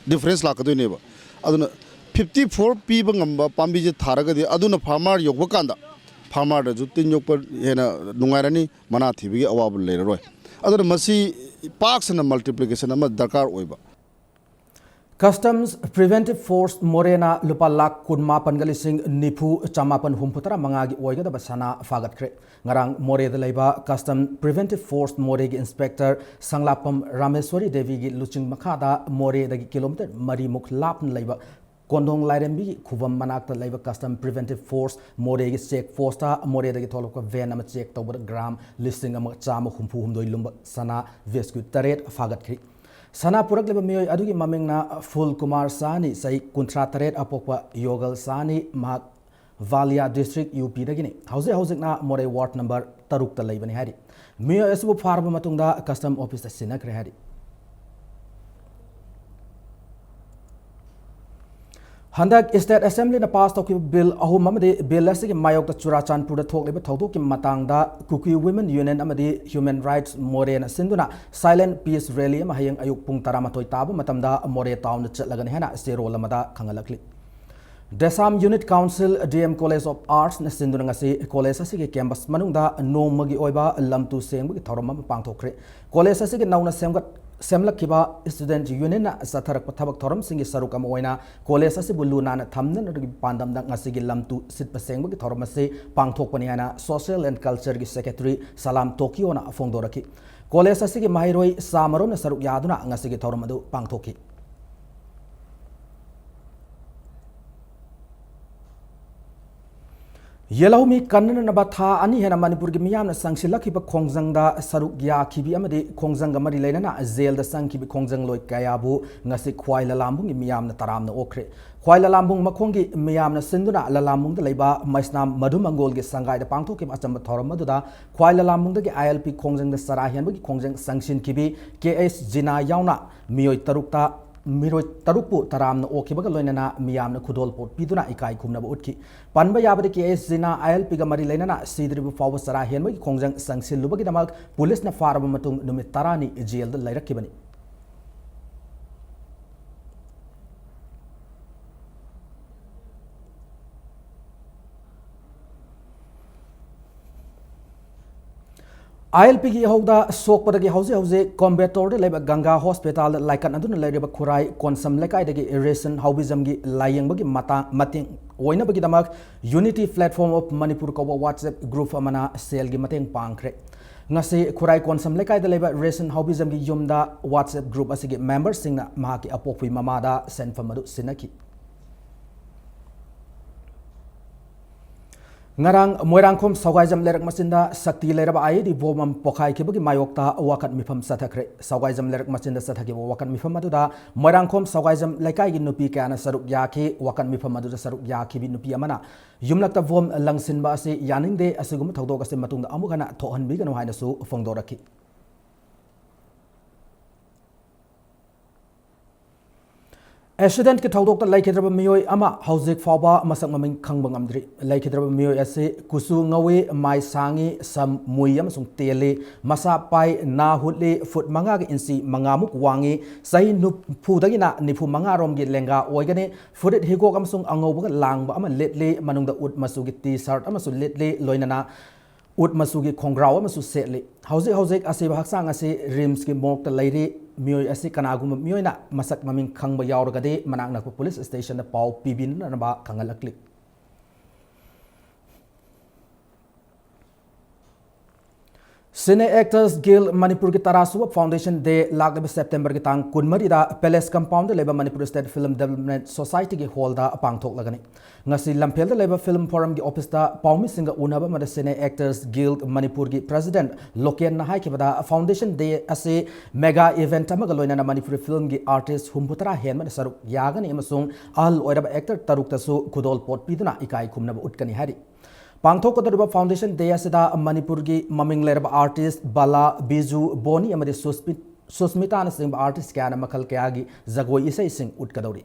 difference ꯂꯥꯛꯀꯗꯣꯏꯅꯦꯕ꯫ ꯑꯗꯨꯅ fifty four ꯄꯤꯕ ꯉꯝꯕ ꯄꯥꯝꯕꯤꯁꯦ ꯊꯥꯔꯒꯗꯤ ꯑꯗꯨꯅ farmer ꯌꯧꯕ ꯀꯥꯟꯗ farmerꯗꯁꯨ ꯇꯤꯟ ꯌꯣꯛꯄ ꯍꯦꯟꯅ ꯅꯨꯡꯉꯥꯏꯔꯅꯤ, ꯃꯅꯥ ꯊꯤꯕꯒꯤ ꯑꯋꯥꯕ ꯂꯩꯔꯔꯣꯏ꯫ ꯑꯗꯨꯅ ꯃꯁꯤ ꯄꯥꯛ ꯁꯟꯅ multiplication ꯑꯃ ꯗꯔꯀꯥꯔ ꯑꯣꯏꯕ꯫ Customs Preventive Force ꯃꯣꯔꯦꯅ ꯂꯨꯄꯥ ꯂꯥꯈ ꯀꯨꯟꯃꯥꯄꯟꯒ ꯂꯤꯁꯤꯡ ꯅꯤꯐꯨ ꯆꯃꯥꯄꯟ ꯍꯨꯝꯐꯨ ꯇꯔꯥ ꯃꯉꯥꯒꯤ ꯑꯣꯏꯒꯗꯕ ꯁꯅꯥ ꯐꯥꯒꯠꯈ꯭ꯔꯦ꯫ ꯉꯔꯥꯡ ꯃꯣꯔꯦꯗ ꯂꯩꯕ Customs Preventive Force ꯃꯣꯔꯦꯒꯤ Inspector ꯁꯪꯂꯥꯞꯄꯝ ꯔꯥꯃꯦꯁ꯭ꯋꯔꯤ ꯗꯦꯕꯤꯒꯤ ꯂꯨꯆꯤꯡ ꯃꯈꯥꯗ ꯃꯣꯔꯦꯗꯒꯤ kilometre ꯃꯔꯤꯃꯨꯛ ꯂꯥꯞꯅ ꯂꯩꯕ ꯀꯣꯟꯗꯣꯡ ꯂꯥꯏꯔꯦꯝꯕꯤꯒꯤ ꯈꯨꯕꯝ ꯃꯅꯥꯛꯇ ꯂꯩꯕ Customs Preventive Force ꯃꯣꯔꯦꯒꯤ check postꯇ ꯃꯣꯔꯦꯗꯒꯤ ꯊꯣꯛꯂꯛꯄ van ꯑꯃ check ꯇꯧꯕꯗ gram ꯂꯤꯁꯤꯡ ꯑꯃ ꯆꯥꯝꯃ ꯍꯨꯝꯐꯨ ꯍꯨꯝꯗꯣꯏ ꯂꯨꯝꯕ ꯁꯅꯥ ꯚꯦꯁꯀ꯭ꯌꯨꯠ ꯇꯔꯦꯠ ꯐꯥꯒꯠꯈ꯭ꯔꯤ꯫ ꯁꯅꯥ ꯄꯨꯔꯛꯂꯤꯕ ꯃꯤꯑꯣꯏ ꯑꯗꯨꯒꯤ ꯃꯃꯤꯡꯅ ꯐꯨꯜ ꯀꯨꯃꯥꯔ ꯁꯥꯍꯅꯤ, ꯆꯍꯤ ꯀꯨꯟꯊ꯭ꯔꯥ ꯇꯔꯦꯠ, ꯑꯄꯣꯛꯄ ꯌꯣꯒꯜ ꯁꯥꯍꯅꯤ, ꯃꯍꯥꯛ ꯕꯥꯂꯤꯌꯥ ꯗꯤꯁꯇ꯭ꯔꯤꯛ, ꯌꯨ ꯄꯤꯗꯒꯤꯅꯤ꯫ ꯍꯧꯖꯤꯛ ꯍꯧꯖꯤꯛꯅ ꯃꯣꯔꯦ ꯋꯥꯔꯗ ꯅꯝꯕꯔ ꯇꯔꯨꯛꯇ ꯂꯩꯕꯅꯤ ꯍꯥꯏꯔꯤ꯫ ꯃꯤꯑꯣꯏ ꯑꯁꯤꯕꯨ ꯐꯥꯔꯕ ꯃꯇꯨꯡꯗ ꯀꯁꯇꯝ ꯑꯣꯐꯤꯁꯇ ꯁꯤꯟꯅꯈ꯭ꯔꯦ ꯍꯥꯏꯔꯤ꯫ ꯍꯟꯗꯛ ꯁ꯭ꯇꯦꯠ ꯑꯦꯁꯦꯝꯕ꯭ꯂꯤꯅ ꯄꯥꯁ ꯇꯧꯈꯤꯕ ꯕꯤꯜ ꯑꯍꯨꯝ ꯑꯃꯗꯤ ꯕꯤꯜ ꯑꯁꯤꯒꯤ ꯃꯥꯌꯣꯛꯇ ꯆꯨꯔꯥꯆꯥꯟꯄꯨꯔꯗ ꯊꯣꯛꯂꯤꯕ ꯊꯧꯗꯣꯛꯀꯤ ꯃꯇꯥꯡꯗ ꯀꯨꯀꯤ ꯋꯤꯃꯦꯟ ꯌꯨꯅꯤꯌꯟ ꯑꯃꯗꯤ ꯍ꯭ꯌꯨꯃꯦꯟ ꯔꯥꯏꯠꯁ ꯃꯣꯔꯦꯅ ꯁꯤꯟꯗꯨꯅ ꯁꯥꯏꯂꯦꯟꯠ ꯄꯤꯁ ꯔꯦꯂꯤ ꯑꯃ ꯍꯌꯦꯡ ꯑꯌꯨꯛ ꯄꯨꯡ ꯇꯔꯥꯃꯥꯊꯣꯏ ꯇꯥꯕ ꯃꯇꯝꯗ ꯃꯣꯔꯦ ꯇꯥꯎꯟꯗ ꯆꯠꯂꯒꯅꯤ ꯍꯥꯏꯅ ꯆꯦꯔꯣꯜ ꯑꯃꯗ ꯈꯪꯍꯜꯂꯛꯂꯤ꯫ Desam unit council, D M college of ꯑꯥꯔꯠꯁꯅ ꯁꯤꯟꯗꯨꯅ ꯉꯁꯤ ꯀꯣꯂꯦꯖ ꯑꯁꯤꯒꯤ ꯀꯦꯝꯄꯁ ꯃꯅꯨꯡꯗ ꯅꯣꯡꯃꯒꯤ ꯑꯣꯏꯕ ꯂꯝꯇꯨ ꯁꯦꯡꯕꯒꯤ ꯊꯧꯔꯝ ꯑꯃ ꯄꯥꯡꯊꯣꯛꯈ꯭ꯔꯦ꯫ ꯀꯣꯂꯦꯖ ꯑꯁꯤꯒꯤ ꯅꯧꯅ ꯁꯦꯝꯒꯠ-, ꯁꯦꯝꯂꯛꯈꯤꯕ ꯁ꯭ꯇꯨꯗꯦꯟꯠ ꯌꯨꯅꯤꯌꯟꯅ ꯆꯠꯊꯔꯛꯄ ꯊꯕꯛ ꯊꯧꯔꯝꯁꯤꯡꯒꯤ ꯁꯔꯨꯛ ꯑꯃ ꯑꯣꯏꯅ ꯀꯣꯂꯦꯖ ꯑꯁꯤꯕꯨ ꯂꯨ ꯅꯥꯟꯅ ꯊꯝꯅꯅꯕꯒꯤ ꯄꯥꯟꯗꯝꯗ ꯉꯁꯤꯒꯤ ꯂꯝꯇꯨ ꯁꯤꯠꯄ ꯁꯦꯡꯕꯒꯤ ꯊꯧꯔꯝ ꯑꯁꯤ ꯄꯥꯡꯊꯣꯛꯄꯅꯤ ꯍꯥꯏꯅ ꯁꯣꯁꯤꯌꯦꯜ ꯑꯦꯟ ꯀꯜꯆꯔꯒꯤ ꯁꯦꯀ꯭ꯔꯦꯇꯔꯤ ꯁꯂꯥꯝ ꯇꯣꯀꯤꯌꯣꯅ ꯐꯣꯡꯗꯣꯔꯛꯈꯤ꯫ ꯀꯣꯂꯦꯖ ꯑꯁꯤꯒꯤ ꯃꯍꯩꯔꯣꯏ ꯆꯥꯃꯔꯣꯝꯅ ꯁꯔꯨꯛ ꯌꯥꯗꯨꯅ ꯉꯁꯤꯒꯤ ꯊꯧꯔꯝ ꯑꯗꯨ ꯄꯥꯡꯊꯣꯛꯈꯤ꯫ ꯌꯦꯜꯍꯧꯃꯤ ꯀꯟꯅꯅꯕ ꯊꯥ ꯑꯅꯤ ꯍꯦꯟꯅ ꯃꯅꯤꯄꯨꯔꯒꯤ ꯃꯤꯌꯥꯝꯅ ꯆꯪꯁꯤꯜꯂꯛꯈꯤꯕ ꯈꯣꯡꯖꯪꯗ ꯁꯔꯨꯛ ꯌꯥꯈꯤꯕꯤ ꯑꯃꯗꯤ ꯈꯣꯡꯖꯪꯒ ꯃꯔꯤ ꯂꯩꯅꯅ ꯖꯦꯜꯗ ꯆꯪꯈꯤꯕ ꯈꯣꯡꯖꯪꯂꯣꯏ ꯀꯌꯥꯕꯨ ꯉꯁꯤ ꯈ꯭ꯋꯥꯏ ꯂꯂꯥꯝꯕꯨꯡꯒꯤ ꯃꯤꯌꯥꯝꯅ ꯇꯔꯥꯝꯅ ꯑꯣꯛꯈ꯭ꯔꯦ꯫ ꯈ꯭ꯋꯥꯏ ꯂꯂꯥꯝꯕꯨꯡ ꯃꯈꯣꯡꯒꯤ ꯃꯤꯌꯥꯝꯅ ꯁꯤꯟꯗꯨꯅ ꯂꯂꯥꯝꯕꯨꯡꯗ ꯂꯩꯕ ꯃꯩꯁꯅꯥꯝ ꯃꯙꯨ ꯃꯪꯒꯣꯜꯒꯤ ꯁꯪꯒꯥꯏꯗ ꯄꯥꯡꯊꯣꯛꯈꯤꯕ ꯑꯆꯝꯕ ꯊꯧꯔꯝ ꯑꯗꯨꯗ ꯈ꯭ꯋꯥꯏ ꯂꯂꯥꯝꯕꯨꯡꯗꯒꯤ ꯑꯥꯏ ꯑꯦꯜ ꯄꯤ ꯈꯣꯡꯖꯪꯗ ꯆꯔꯥ ꯍꯦꯟꯕꯒꯤ ꯈꯣꯡꯖꯪ ꯆꯪꯁꯤꯟꯈꯤꯕꯤ ꯀꯦ ꯑꯦꯁ ꯖꯤꯅꯥ ꯌꯥꯎꯅ ꯃꯤꯑꯣꯏ ꯇꯔꯨꯛꯇ, ꯃꯤꯑꯣꯏ ꯇꯔꯨꯛꯄꯨ ꯇꯔꯥꯝꯅ ꯑꯣꯛꯈꯤꯕꯒ ꯂꯣꯏꯅꯅ ꯃꯤꯌꯥꯝꯅ ꯈꯨꯗꯣꯜꯄꯣꯠ ꯄꯤꯗꯨꯅ ꯏꯀꯥꯏ ꯈꯨꯝꯅꯕ ꯎꯠꯈꯤ꯫ ꯄꯟꯕ ꯌꯥꯕꯗꯤ ꯀꯦ ꯑꯦꯁ ꯖꯤꯅꯥ ꯑꯥꯏ ꯑꯦꯜ ꯄꯤꯒ ꯃꯔꯤ ꯂꯩꯅꯅ ꯁꯤꯗ꯭ꯔꯤꯕ ꯐꯥꯎꯕ ꯆꯔꯥ ꯍꯦꯟꯕꯒꯤ ꯈꯣꯡꯖꯪ ꯆꯪꯁꯤꯜꯂꯨꯕꯒꯤꯗꯃꯛ ꯄꯨꯂꯤꯁꯅ ꯐꯥꯔꯕ ꯃꯇꯨꯡ ꯅꯨꯃꯤꯠ ꯇꯔꯥꯅꯤ ꯖꯦꯜꯗ ꯂꯩꯔꯛꯈꯤꯕꯅꯤ꯫ ꯑꯥꯏ ꯑꯦꯜ ꯄꯤꯒꯤ ꯏꯍꯧꯗ ꯁꯣꯛꯄꯗꯒꯤ ꯍꯧꯖꯤꯛ ꯍꯧꯖꯤꯛ ꯀꯣꯝꯕꯦꯇꯣꯔꯗ ꯂꯩꯕ ꯒꯪꯒꯥ ꯍꯣꯁꯄꯤꯇꯥꯜꯗ ꯂꯥꯏꯀꯠꯅꯗꯨꯅ ꯂꯩꯔꯤꯕ ꯈꯨꯔꯥꯏ ꯀꯣꯟꯁꯝ ꯂꯩꯀꯥꯏꯗꯒꯤ ꯔꯦꯁꯟ ꯍꯥꯎꯕꯤꯖꯝꯒꯤ ꯂꯥꯏꯌꯦꯡꯕꯒꯤ ꯃꯇꯥꯡ, ꯃꯇꯦꯡ ꯑꯣꯏꯅꯕꯒꯤꯗꯃꯛ Unity Platform of Manipur ꯀꯧꯕ WhatsApp group ꯑꯃꯅ ꯁꯦꯜꯒꯤ ꯃꯇꯦꯡ ꯄꯥꯡꯈ꯭ꯔꯦ꯫ ꯉꯁꯤ ꯈꯨꯔꯥꯏ ꯀꯣꯟꯁꯝ ꯂꯩꯀꯥꯏꯗ ꯂꯩꯕ ꯔꯦꯁꯟ ꯍꯥꯎꯕꯤꯖꯝꯒꯤ ꯌꯨꯝꯗ WhatsApp group ꯑꯁꯤꯒꯤ memberꯁꯤꯡꯅ ꯃꯍꯥꯛꯀꯤ ꯑꯄꯣꯛꯄꯒꯤ ꯃꯃꯥꯗ ꯁꯦꯟꯐꯝ ꯑꯗꯨ ꯁꯤꯟꯅꯈꯤ꯫ ꯉꯔꯥꯡ ꯃꯣꯏꯔꯥꯡꯈꯣꯝ ꯁꯧꯒꯥꯏꯖꯝ ꯂꯩꯔꯛ ꯃꯆꯤꯟꯗ ꯁꯛꯇꯤ ꯂꯩꯔꯕ ꯑꯥꯏ ꯏ ꯗꯤ ꯕꯣꯝ ꯑꯃ ꯄꯣꯈꯥꯏꯈꯤꯕꯒꯤ ꯃꯥꯌꯣꯛꯇ ꯋꯥꯀꯠ ꯃꯤꯐꯝ ꯆꯠꯊꯈ꯭ꯔꯦ꯫ ꯁꯧꯒꯥꯏꯖꯝ ꯂꯩꯔꯛ ꯃꯆꯤꯟꯗ ꯆꯠꯊꯈꯤꯕ ꯋꯥꯀꯠ ꯃꯤꯐꯝ ꯑꯗꯨꯗ ꯃꯣꯏꯔꯥꯡꯈꯣꯝ ꯁꯧꯒꯥꯏꯖꯝ ꯂꯩꯀꯥꯏꯒꯤ ꯅꯨꯄꯤ ꯀꯌꯥꯅ ꯁꯔꯨꯛ ꯌꯥꯈꯤ꯫ ꯋꯥꯀꯠ ꯃꯤꯐꯝ ꯑꯗꯨꯗ ꯁꯔꯨꯛ ꯌꯥꯈꯤꯕꯤ ꯅꯨꯄꯤ ꯑꯃꯅ ꯌꯨꯝꯂꯛꯇ ꯕꯣꯝ ꯂꯪꯁꯤꯟꯕ ꯑꯁꯤ ꯌꯥꯅꯤꯡꯗꯦ, ꯑꯁꯤꯒꯨꯝꯕ ꯊꯧꯗꯣꯛ ꯑꯁꯤ ꯃꯇꯨꯡꯗ ꯑꯃꯨꯛ ꯍꯟꯅ ꯊꯣꯛꯍꯟꯕꯤꯒꯅꯨ ꯍꯥꯏꯅꯁꯨ ꯐꯣꯡꯗꯣꯔꯛꯈꯤ꯫ ꯑꯦꯛꯁꯤꯗꯦꯟꯠꯀꯤ ꯊꯧꯗꯣꯛꯇ ꯂꯩꯈꯤꯗ꯭ꯔꯕ ꯃꯤꯑꯣꯏ ꯑꯃ ꯍꯧꯖꯤꯛ ꯐꯥꯎꯕ ꯃꯁꯛ ꯃꯃꯤꯡ ꯈꯪꯕ ꯉꯝꯗ꯭ꯔꯤ꯫ ꯂꯩꯈꯤꯗ꯭ꯔꯕ ꯃꯤꯑꯣꯏ ꯑꯁꯤ ꯀꯨꯆꯨ ꯉꯧꯏ, ꯃꯥꯏ ꯁꯥꯡꯏ, ꯁꯝ ꯃꯨꯏ ꯑꯃꯁꯨꯡ ꯇꯦꯜꯂꯤ, ꯃꯁꯥ ꯄꯥꯏ, ꯅꯥ ꯍꯨꯠꯂꯤ, ꯐꯨꯠ ꯃꯉꯥꯒ ꯏꯟꯆꯤ ꯃꯉꯥꯃꯨꯛ ꯋꯥꯡꯏ, ꯆꯍꯤ ꯅꯤꯐꯨꯗꯒꯤꯅ ꯅꯤꯐꯨ ꯃꯉꯥꯔꯣꯝꯒꯤ ꯂꯦꯡꯒꯥ ꯑꯣꯏꯒꯅꯤ꯫ ꯐꯨꯔꯤꯠ ꯍꯤꯒꯣꯛ ꯑꯃꯁꯨꯡ ꯑꯉꯧꯕꯒ ꯂꯥꯡꯕ ꯑꯃ ꯂꯤꯠꯂꯤ, ꯃꯅꯨꯡꯗ ꯎꯠ ꯃꯆꯨꯒꯤ ꯇꯤ ꯁꯥꯔꯠ ꯑꯃꯁꯨ ꯂꯤꯠꯂꯤ, ꯂꯣꯏꯅꯅ ꯎꯠ ꯃꯆꯨꯒꯤ ꯈꯣꯡꯒ꯭ꯔꯥꯎ ꯑꯃꯁꯨ ꯁꯦꯠꯂꯤ꯫ ꯍꯧꯖꯤꯛ ꯍꯧꯖꯤꯛ ꯑꯁꯤꯕ ꯍꯛꯆꯥꯡ ꯑꯁꯤ ꯔꯤꯝꯁꯀꯤ ꯃꯣꯔꯒꯇ ꯂꯩꯔꯤ꯫ ꯃꯤꯑꯣꯏ ꯑꯁꯤ ꯀꯅꯥꯒꯨꯝꯕ ꯃꯤꯑꯣꯏꯅ ꯃꯁꯛ ꯃꯃꯤꯡ ꯈꯪꯕ ꯌꯥꯎꯔꯒꯗꯤ ꯃꯅꯥꯛ ꯅꯛꯄ ꯄꯨꯂꯤꯁ ꯁ꯭ꯇꯦꯁꯟꯗ ꯄꯥꯎ ꯄꯤꯕꯤꯅꯅꯕ ꯈꯪꯍꯜꯂꯛꯂꯤ꯫ Cine Actors Guild ꯃꯅꯤꯄꯨꯔꯒꯤ ꯇꯔꯥꯁꯨꯕ Foundation Day ꯂꯥꯛꯂꯤꯕ ꯁꯦꯞꯇꯦꯝꯕꯔꯒꯤ ꯇꯥꯡ ꯀꯨꯟꯃꯔꯤꯗ ꯄꯦꯂꯦꯁ ꯀꯝꯄꯥꯎꯟꯗ ꯂꯩꯕ ꯃꯅꯤꯄꯨꯔ ꯁ꯭ꯇꯦꯠ ꯐꯤꯂꯝ ꯗꯦꯕꯂꯞꯃꯦꯟꯠ ꯁꯣꯁꯥꯏꯇꯤꯒꯤ ꯍꯣꯜꯗ ꯄꯥꯡꯊꯣꯛꯂꯒꯅꯤ꯫ ꯉꯁꯤ ꯂꯝꯐꯦꯜꯗ ꯂꯩꯕ ꯐꯤꯂꯝ ꯐꯣꯔꯝꯒꯤ ꯑꯣꯐꯤꯁꯇ ꯄꯥꯎꯃꯤꯁꯤꯡꯒ ꯎꯅꯕ ꯑꯃꯗ Cine Actors Guild ꯃꯅꯤꯄꯨꯔꯒꯤ ꯄ꯭ꯔꯦꯁꯤꯗꯦꯟꯠ ꯂꯣꯀꯦꯟꯅ ꯍꯥꯏꯈꯤꯕꯗ, Foundation Day ꯑꯁꯤ ꯃꯦꯒꯥ ꯏꯚꯦꯟꯠ ꯑꯃꯒ ꯂꯣꯏꯅꯅ ꯃꯅꯤꯄꯨꯔꯤ ꯐꯤꯂꯝꯒꯤ ꯑꯥꯔꯇꯤꯁ ꯍꯨꯝꯐꯨꯇꯔꯥ ꯍꯦꯟꯕꯅ ꯁꯔꯨꯛ ꯌꯥꯒꯅꯤ ꯑꯃꯁꯨꯡ ꯑꯍꯜ ꯑꯣꯏꯔꯕ ꯑꯦꯛꯇꯔ ꯇꯔꯨꯛꯇꯁꯨ ꯈꯨꯗꯣꯜꯄꯣꯠ ꯄꯤꯗꯨꯅ ꯏꯀꯥꯏ ꯈꯨꯝꯅꯕ ꯎꯠꯀꯅꯤ ꯍꯥꯏꯔꯤ꯫ ꯄꯥꯡꯊꯣꯛꯀꯗꯧꯔꯤꯕ Foundation Day ꯑꯁꯤꯗ ꯃꯅꯤꯄꯨꯔꯒꯤ ꯃꯃꯤꯡ ꯂꯩꯔꯕ ꯑꯥꯔꯇꯤꯁ ꯕꯂꯥ, ꯕꯤꯖꯨ, ꯕꯣꯅꯤ ꯑꯃꯗꯤ ꯁꯨꯁꯃꯤ-, ꯁꯨꯁꯃꯤꯇꯥꯅꯆꯤꯡꯕ ꯑꯥꯔꯇꯤꯁ ꯀꯌꯥꯅ ꯃꯈꯜ ꯀꯌꯥꯒꯤ ꯖꯒꯣꯏ ꯏꯁꯩꯁꯤꯡ ꯎꯠꯀꯗꯧꯔꯤ꯫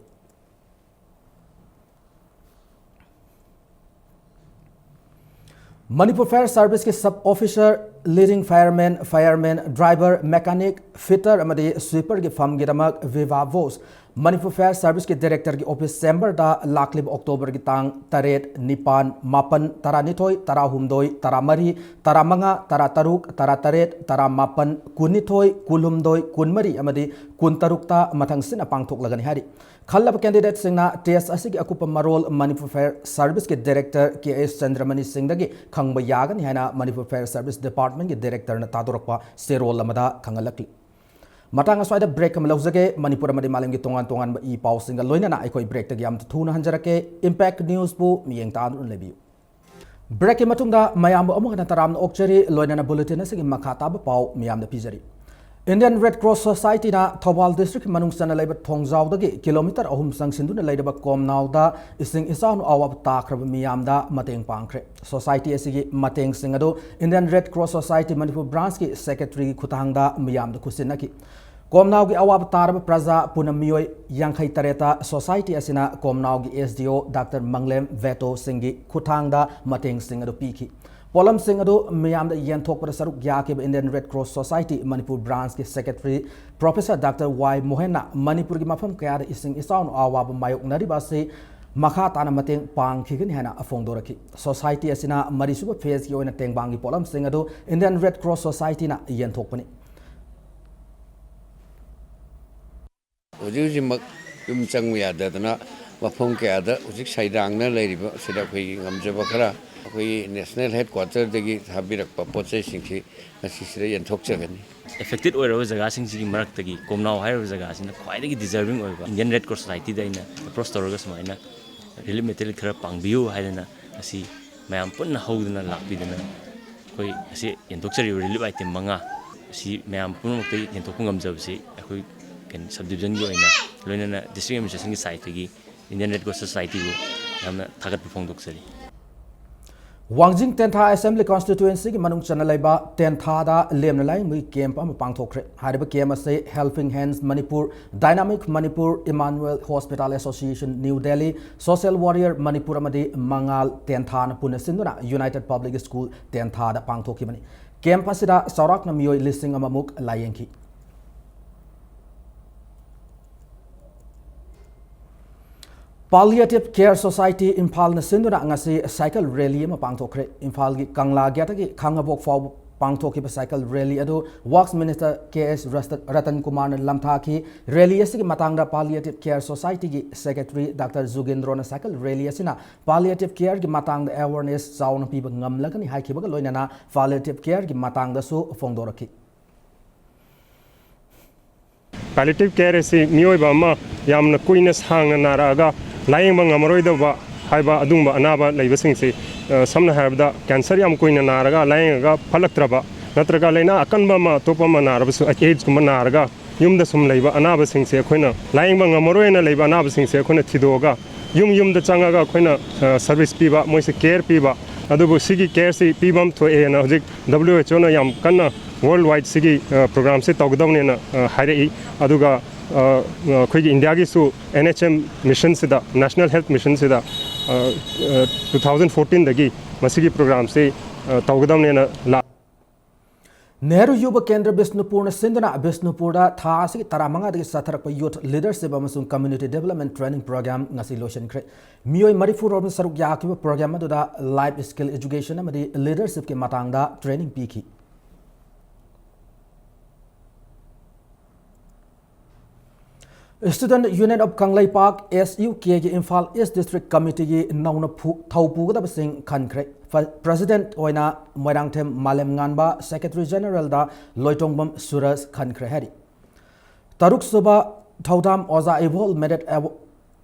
ꯃꯅꯤꯄꯨꯔ ꯐꯥꯌꯔ ꯁꯥꯔꯚꯤꯁꯀꯤ sub officer, leading fireman, fireman, driver, mechanic, fitter ꯑꯃꯗꯤ ꯁ꯭ꯋꯤꯄꯔꯒꯤ ꯐꯝꯒꯤꯗꯃꯛ ꯚꯤꯚꯥ ꯚꯣꯁ ꯃꯅꯤꯄꯨꯔ ꯐꯥꯌꯔ ꯁꯥꯔꯚꯤꯁꯀꯤ ꯗꯥꯏꯔꯦꯛꯇꯔꯒꯤ ꯑꯣꯐꯤꯁ ꯆꯦꯝꯕꯔꯗ ꯂꯥꯛꯂꯤꯕ ꯑꯣꯛꯇꯣꯕꯔꯒꯤ ꯇꯥꯡ ꯇꯔꯦꯠ, ꯅꯤꯄꯥꯟ, ꯃꯥꯄꯟ, ꯇꯔꯥꯅꯤꯊꯣꯏ, ꯇꯔꯥꯍꯨꯝꯗꯣꯏ, ꯇꯔꯥꯃꯔꯤ, ꯇꯔꯥꯃꯉꯥ, ꯇꯔꯥꯇꯔꯨꯛ, ꯇꯔꯥꯇꯔꯦꯠ, ꯇꯔꯥꯃꯥꯄꯟ, ꯀꯨꯟꯅꯤꯊꯣꯏ, ꯀꯨꯟꯍꯨꯝꯗꯣꯏ, ꯀꯨꯟꯃꯔꯤ ꯑꯃꯗꯤ ꯀꯨꯟꯇꯔꯨꯛꯇ ꯃꯊꯪꯁꯤꯠꯅ ꯄꯥꯡꯊꯣꯛꯂꯒꯅꯤ ꯍꯥꯏꯔꯤ꯫ ꯈꯜꯂꯕ ꯀꯦꯟꯗꯤꯗꯦꯠꯁꯤꯡꯅ ꯇꯦꯁ ꯑꯁꯤꯒꯤ ꯑꯀꯨꯞꯄ ꯃꯔꯣꯜ ꯃꯅꯤꯄꯨꯔ ꯐꯥꯌꯔ ꯁꯥꯔꯚꯤꯁꯀꯤ ꯗꯥꯏꯔꯦꯛꯇꯔ ꯀꯦ ꯑꯦꯁ ꯆꯟꯗ꯭ꯔꯃꯅꯤ ꯁꯤꯡꯗꯒꯤ ꯈꯪꯕ ꯌꯥꯒꯅꯤ ꯍꯥꯏꯅ ꯃꯅꯤꯄꯨꯔ ꯐꯥꯌꯔ ꯁꯥꯔꯚꯤꯁ ꯗꯤꯄꯥꯔꯠꯃꯦꯟꯠꯀꯤ ꯗꯥꯏꯔꯦꯛꯇꯔꯅ ꯊꯥꯗꯣꯔꯛꯄ ꯆꯦꯔꯣꯜ ꯑꯃꯗ ꯈꯪꯍꯜꯂꯛꯂꯤ꯫ ꯃꯇꯥꯡ ꯑꯁ꯭ꯋꯥꯏꯗ ꯕ꯭ꯔꯦꯛ ꯑꯃ ꯂꯧꯖꯒꯦ꯫ ꯃꯅꯤꯄꯨꯔ ꯑꯃꯗꯤ ꯃꯥꯂꯦꯝꯒꯤ ꯇꯣꯉꯥꯟ ꯇꯣꯉꯥꯟꯕ ꯏ ꯄꯥꯎꯁꯤꯡꯒ ꯂꯣꯏꯅꯅ ꯑꯩꯈꯣꯏ ꯕ꯭ꯔꯦꯛꯇꯒꯤ ꯌꯥꯝ ꯊꯨꯅ ꯍꯟꯖꯔꯛꯀꯦ꯫ ꯏꯝꯄꯦꯛ ꯅ꯭ꯌꯨꯁꯄꯨ ꯃꯤꯠꯌꯦꯡ ꯇꯥꯗꯨꯅ ꯂꯩꯕꯤꯌꯨ꯫ Break ꯀꯤ ꯃꯇꯨꯡꯗ ꯃꯌꯥꯝꯕꯨ ꯑꯃꯨꯛ ꯍꯟꯅ ꯇꯔꯥꯝꯅ ꯑꯣꯛꯆꯔꯤ꯫ ꯂꯣꯏꯅꯅ bulletin ꯑꯁꯤꯒꯤ ꯃꯈꯥ ꯇꯥꯕ ꯄꯥꯎ ꯃꯤꯌꯥꯝꯗ ꯄꯤꯖꯔꯤ꯫ Indian Red Cross Society ꯅ ꯊꯧꯕꯥꯜ district ꯀꯤ ꯃꯅꯨꯡ ꯆꯟꯅ ꯂꯩꯕ ꯊꯣꯡꯖꯥꯎꯗꯒꯤ kilometre ꯑꯍꯨꯝ ꯆꯪꯁꯤꯟꯗꯨꯅ ꯂꯩꯔꯕ ꯀꯣꯝꯅꯥꯎꯗ ꯏꯁꯤꯡ ꯏꯆꯥꯎꯅ ꯑꯋꯥꯕ ꯇꯥꯈ꯭ꯔꯕ ꯃꯤꯌꯥꯝꯗ ꯃꯇꯦꯡ ꯄꯥꯡꯈ꯭ꯔꯦ꯫ Society ꯑꯁꯤꯒꯤ ꯃꯇꯦꯡꯁꯤꯡ ꯑꯗꯨ Indian Red Cross Society Manipur branch ꯀꯤ secretary ꯒꯤ ꯈꯨꯠꯊꯥꯡꯗ ꯃꯤꯌꯥꯝꯗ ꯈꯨꯠꯁꯤꯟꯅꯈꯤ꯫ ꯀꯣꯝꯅꯥꯎꯒꯤ ꯑꯋꯥꯕ ꯇꯥꯔꯕ ꯄ꯭ꯔꯖꯥ ꯄꯨꯟꯅ ꯃꯤꯑꯣꯏ ꯌꯥꯡꯈꯩ ꯇꯔꯦꯠꯇ society ꯑꯁꯤꯅ ꯀꯣꯝꯅꯥꯎꯒꯤ S D O Doctor ꯃꯪꯂꯦꯝ ꯚꯦꯇꯣ ꯁꯤꯡꯒꯤ ꯈꯨꯠꯊꯥꯡꯗ ꯃꯇꯦꯡꯁꯤꯡ ꯑꯗꯨ ꯄꯤꯈꯤ꯫ ꯄꯣꯠꯂꯝꯁꯤꯡ ꯑꯗꯨ ꯃꯤꯌꯥꯝꯗ ꯌꯦꯟꯊꯣꯛꯄꯗ ꯁꯔꯨꯛ ꯌꯥꯈꯤꯕ Indian Red Cross Society Manipur branch ꯀꯤ secretary Professor Doctor ꯋꯥꯏ ꯃꯣꯍꯦꯟꯅ ꯃꯅꯤꯄꯨꯔꯒꯤ ꯃꯐꯝ ꯀꯌꯥꯗ ꯏꯁꯤꯡ ꯏꯆꯥꯎꯅ ꯑꯋꯥꯕ ꯃꯥꯌꯣꯛꯅꯔꯤꯕ ꯑꯁꯤ ꯃꯈꯥ ꯇꯥꯅ ꯃꯇꯦꯡ ꯄꯥꯡꯈꯤꯒꯅꯤ ꯍꯥꯏꯅ ꯐꯣꯡꯗꯣꯔꯛꯈꯤ꯫ Society ꯑꯁꯤꯅ ꯃꯔꯤꯁꯨꯕ phase ꯀꯤ ꯑꯣꯏꯅ ꯇꯦꯡꯕꯥꯡꯒꯤ ꯄꯣꯠꯂꯝꯁꯤꯡ ꯑꯗꯨ Indian Red Cross Society ꯅ ꯌꯦꯟꯊꯣꯛꯄꯅꯤ꯫ ꯍꯧꯖꯤꯛ ꯍꯧꯖꯤꯛꯃꯛ ꯌꯨꯝ ꯆꯪꯕ ꯌꯥꯗꯗꯅ ꯃꯐꯝ ꯀꯌꯥꯗ ꯍꯧꯖꯤꯛ ꯁꯩꯗꯥꯡꯅ ꯂꯩꯔꯤꯕ ꯑꯁꯤꯗ ꯑꯩꯈꯣꯏꯒꯤ ꯉꯝꯖꯕ ꯈꯔ ꯑꯩꯈꯣꯏꯒꯤ national headquarter ꯗꯒꯤ ꯊꯥꯕꯤꯔꯛꯄ ꯄꯣꯠ ꯆꯩꯁꯤꯡꯁꯤ ꯉꯁꯤꯁꯤꯗ ꯌꯦꯟꯊꯣꯛꯆꯒꯅꯤ꯫ Affected ꯑꯣꯏꯔꯕ ꯖꯒꯥꯁꯤꯡꯁꯤꯒꯤ ꯃꯔꯛꯇꯒꯤ ꯀꯣꯝꯅꯥꯎ ꯍꯥꯏꯔꯤꯕ ꯖꯒꯥꯁꯤꯅ ꯈ꯭ꯋꯥꯏꯗꯒꯤ deserving ꯑꯣꯏꯕ Indian Red Cross Society ꯗ ꯑꯩꯅ approach ꯇꯧꯔꯒ ꯁꯨꯃꯥꯏꯅ relief material ꯈꯔ ꯄꯥꯡꯕꯤꯌꯨ ꯍꯥꯏꯗꯅ ꯉꯁꯤ ꯃꯌꯥꯝ ꯄꯨꯟꯅ ꯍꯧꯗꯨꯅ ꯂꯥꯛꯄꯤꯗꯅ ꯑꯩꯈꯣꯏ ꯑꯁꯤ ꯌꯦꯟꯊꯣꯛꯆꯔꯤꯕ relief item ꯃꯉꯥ ꯑꯁꯤ ꯃꯌꯥꯝ ꯄꯨꯝꯅꯃꯛꯇ ꯌꯦꯟꯊꯣꯛꯄ ꯉꯝꯖꯕꯁꯤ ꯑꯩꯈꯣꯏ ꯀꯩꯅꯣ sub division ꯒꯤ ꯑꯣꯏꯅ ꯂꯣꯏꯅꯅ district administration ꯒꯤ side ꯇꯒꯤ Indian Red Cross Society ꯕꯨ ꯌꯥꯝꯅ ꯊꯥꯒꯠꯄ ꯐꯣꯡꯗꯣꯛꯆꯔꯤ꯫ ꯋꯥꯡꯖꯤꯡ ꯇꯦꯟꯊꯥ Assembly Constituency ꯒꯤ ꯃꯅꯨꯡ ꯆꯟꯅ ꯂꯩꯕ ꯇꯦꯟꯊꯥꯗ ꯂꯦꯝꯅ ꯂꯥꯌꯦꯡꯕꯒꯤ camp ꯑꯃ ꯄꯥꯡꯊꯣꯛꯈ꯭ꯔꯦ꯫ ꯍꯥꯏꯔꯤꯕ camp ꯑꯁꯤ Helping Hands Manipur, Dynamic Manipur, Emmanuel Hospital Association, New Delhi, Social Warrior Manipur ꯑꯃꯗꯤ ꯃꯉꯥꯜ ꯇꯦꯟꯊꯥꯅ ꯄꯨꯟꯅ ꯁꯤꯟꯗꯨꯅ United Public School ꯇꯦꯟꯊꯥꯗ ꯄꯥꯡꯊꯣꯛꯈꯤꯕꯅꯤ꯫ Camp ꯑꯁꯤꯗ ꯆꯥꯎꯔꯥꯛꯅ ꯃꯤꯑꯣꯏ ꯂꯤꯁꯤꯡ ꯑꯃꯃꯨꯛ ꯂꯥꯌꯦꯡꯈꯤ꯫ Palliative Care Society ꯏꯝꯐꯥꯜꯅ ꯁꯤꯟꯗꯨꯅ ꯉꯁꯤ cycle rally ꯑꯃ ꯄꯥꯡꯊꯣꯛꯈ꯭ꯔꯦ꯫ ꯏꯝꯐꯥꯜꯒꯤ ꯀꯪꯂꯥ ꯒꯦꯠꯇꯒꯤ ꯈꯥꯉꯕꯣꯛ ꯐꯥꯎꯕ ꯄꯥꯡꯊꯣꯛꯈꯤꯕ cycle rally ꯑꯗꯨ Works Minister K S ꯔꯁꯇ-, Ratan ꯀꯨꯃꯥꯔꯅ ꯂꯝꯊꯥꯈꯤ꯫ Rally ꯑꯁꯤꯒꯤ ꯃꯇꯥꯡꯗ Palliative Care Society ꯒꯤ secretary Doctor ꯖꯨꯒꯦꯟꯗ꯭ꯔꯣꯅ cycle rally ꯑꯁꯤꯅ palliative care ꯒꯤ ꯃꯇꯥꯡꯗ awareness ꯆꯥꯎꯅ ꯄꯤꯕ ꯉꯝꯂꯒꯅꯤ ꯍꯥꯏꯈꯤꯕꯒ ꯂꯣꯏꯅꯅ palliative care ꯒꯤ ꯃꯇꯥꯡꯗꯁꯨ ꯐꯣꯡꯗꯣꯔꯛꯈꯤ꯫ Palliative care ꯑꯁꯤ ꯃꯤꯑꯣꯏꯕ ꯑꯃ ꯌꯥꯝꯅ ꯀꯨꯏꯅ ꯁꯥꯡꯅ ꯅꯥꯔꯛꯑꯒ ꯂꯥꯌꯦꯡꯕ ꯉꯝꯃꯔꯣꯏꯗꯧꯕ ꯍꯥꯏꯕ ꯑꯗꯨꯒꯨꯝꯕ ꯑꯅꯥꯕ ꯂꯩꯕꯁꯤꯡꯁꯤ, ꯑ, ꯁꯝꯅ ꯍꯥꯏꯔꯕꯗ, ꯀꯦꯟꯁꯔ ꯌꯥꯝ ꯀꯨꯏꯅ ꯅꯥꯔꯒ ꯂꯥꯌꯦꯡꯉꯒ ꯐꯠꯂꯛꯇ꯭ꯔꯕ, ꯅꯠꯇ꯭ꯔꯒ ꯂꯥꯏꯅꯥ ꯑꯀꯟꯕ ꯑꯃ, ꯑꯇꯣꯞꯄ ꯑꯃ ꯅꯥꯔꯕꯁꯨ, ꯑꯦꯗꯁꯀꯨꯝꯕ ꯅꯥꯔꯒ ꯌꯨꯝꯗ ꯁꯨꯝ ꯂꯩꯕ ꯑꯅꯥꯕꯁꯤꯡꯁꯦ, ꯑꯩꯈꯣꯏꯅ ꯂꯥꯌꯦꯡꯕ ꯉꯝꯃꯔꯣꯏꯅ ꯂꯩꯕ ꯑꯅꯥꯕꯁꯤꯡꯁꯦ ꯑꯩꯈꯣꯏꯅ ꯊꯤꯗꯣꯛꯑꯒ ꯌꯨꯝ ꯌꯨꯝꯗ ꯆꯪꯉꯒ ꯑꯩꯈꯣꯏꯅ, ꯑ, ꯁꯔꯚꯤꯁ ꯄꯤꯕ, ꯃꯣꯏꯁꯦ ꯀꯦꯌꯔ ꯄꯤꯕ꯫ ꯑꯗꯨꯕꯨ ꯁꯤꯒꯤ ꯀꯦꯌꯔꯁꯤ ꯄꯤꯐꯝ ꯊꯣꯛꯑꯦꯅ ꯍꯧꯖꯤꯛ W H O ꯅ ꯌꯥꯝ ꯀꯟꯅ ꯋꯥꯔꯜ ꯋꯥꯏꯗ ꯁꯤꯒꯤ, ꯑ, ꯄ꯭ꯔꯣꯒ꯭ꯔꯥꯝꯁꯦ ꯇꯧꯒꯗꯕꯅꯦꯅ, ꯑ, ꯍꯥꯏꯔꯛꯏ꯫ ꯑꯗꯨꯒ, ꯑ, ꯑ, ꯑꯩꯈꯣꯏꯒꯤ ꯏꯟꯗꯤꯌꯥꯒꯤꯁꯨ N H M ꯃꯤꯁꯟꯁꯤꯗ, ꯅꯦꯁꯅꯦꯜ ꯍꯦꯜꯊ ꯃꯤꯁꯟꯁꯤꯗ, ꯑ, ꯑ, two thousand fourteen ꯗꯒꯤ ꯃꯁꯤꯒꯤ ꯄ꯭ꯔꯣꯒ꯭ꯔꯥꯝꯁꯤ, ꯑ, ꯇꯧꯒꯗꯕꯅꯦꯅ ꯂꯥꯛ- ꯅꯦꯍꯔꯨ ꯌꯨꯕ ꯀꯦꯟꯗ꯭ꯔ ꯕꯤꯁꯅꯨꯄꯨꯔꯅ ꯁꯤꯟꯗꯨꯅ ꯕꯤꯁꯅꯨꯄꯨꯔꯗ ꯊꯥ ꯑꯁꯤꯒꯤ ꯇꯔꯥꯃꯉꯥꯗꯒꯤ ꯆꯠꯊꯔꯛꯄ ꯌꯨꯊ ꯂꯤꯗꯔꯁꯤꯞ ꯑꯃꯁꯨꯡ ꯀꯝꯃ꯭ꯌꯨꯅꯤꯇꯤ ꯗꯤꯕꯦꯂꯞꯃꯦꯟ ꯇ꯭ꯔꯦꯅꯤꯡ ꯄ꯭ꯔꯣꯒ꯭ꯔꯥꯝ ꯉꯁꯤ ꯂꯣꯏꯁꯤꯟꯈ꯭ꯔꯦ꯫ ꯃꯤꯑꯣꯏ ꯃꯔꯤꯐꯨ ꯔꯣꯝꯅ ꯁꯔꯨꯛ ꯌꯥꯈꯤꯕ ꯄ꯭ꯔꯣꯒ꯭ꯔꯥꯝ ꯑꯗꯨꯗ ꯂꯥꯏꯐ ꯁ꯭ꯀꯤꯜ ꯑꯦꯖꯨꯀꯦꯁꯟ ꯑꯃꯗꯤ ꯂꯤꯗꯔꯁꯤꯞꯀꯤ ꯃꯇꯥꯡꯗ ꯇ꯭ꯔꯦꯅꯤꯡ ꯄꯤꯈꯤ꯫ Student Union of Kangleipak, S U K ꯒꯤ ꯏꯝꯐꯥꯜ ꯏꯁ ꯗꯤꯁꯇ꯭ꯔꯤꯛ ꯀꯃꯤꯇꯤꯒꯤ ꯅꯧꯅ ꯐꯨ-, ꯊꯧ ꯄꯨꯒꯗꯕꯁꯤꯡ ꯈꯟꯈ꯭ꯔꯦ꯫ ꯐ-, ꯄ꯭ꯔꯦꯁꯤꯗꯦꯟꯠ ꯑꯣꯏꯅ ꯃꯣꯏꯔꯥꯡꯊꯦꯝ ꯃꯥꯂꯦꯝꯉꯥꯟꯕ, ꯁꯦꯀ꯭ꯔꯦꯇꯔꯤ ꯖꯦꯅꯔꯦꯜꯗ ꯂꯣꯏꯇꯣꯡꯕꯝ ꯁꯨꯔꯖ ꯈꯟꯈ꯭ꯔꯦ ꯍꯥꯏꯔꯤ꯫ ꯇꯔꯨꯛꯁꯨꯕ ꯊꯧꯗꯥꯝ ꯑꯣꯖꯥ ꯏꯕꯣꯜ ꯃꯦꯔꯤꯠ ꯑꯦꯋ-,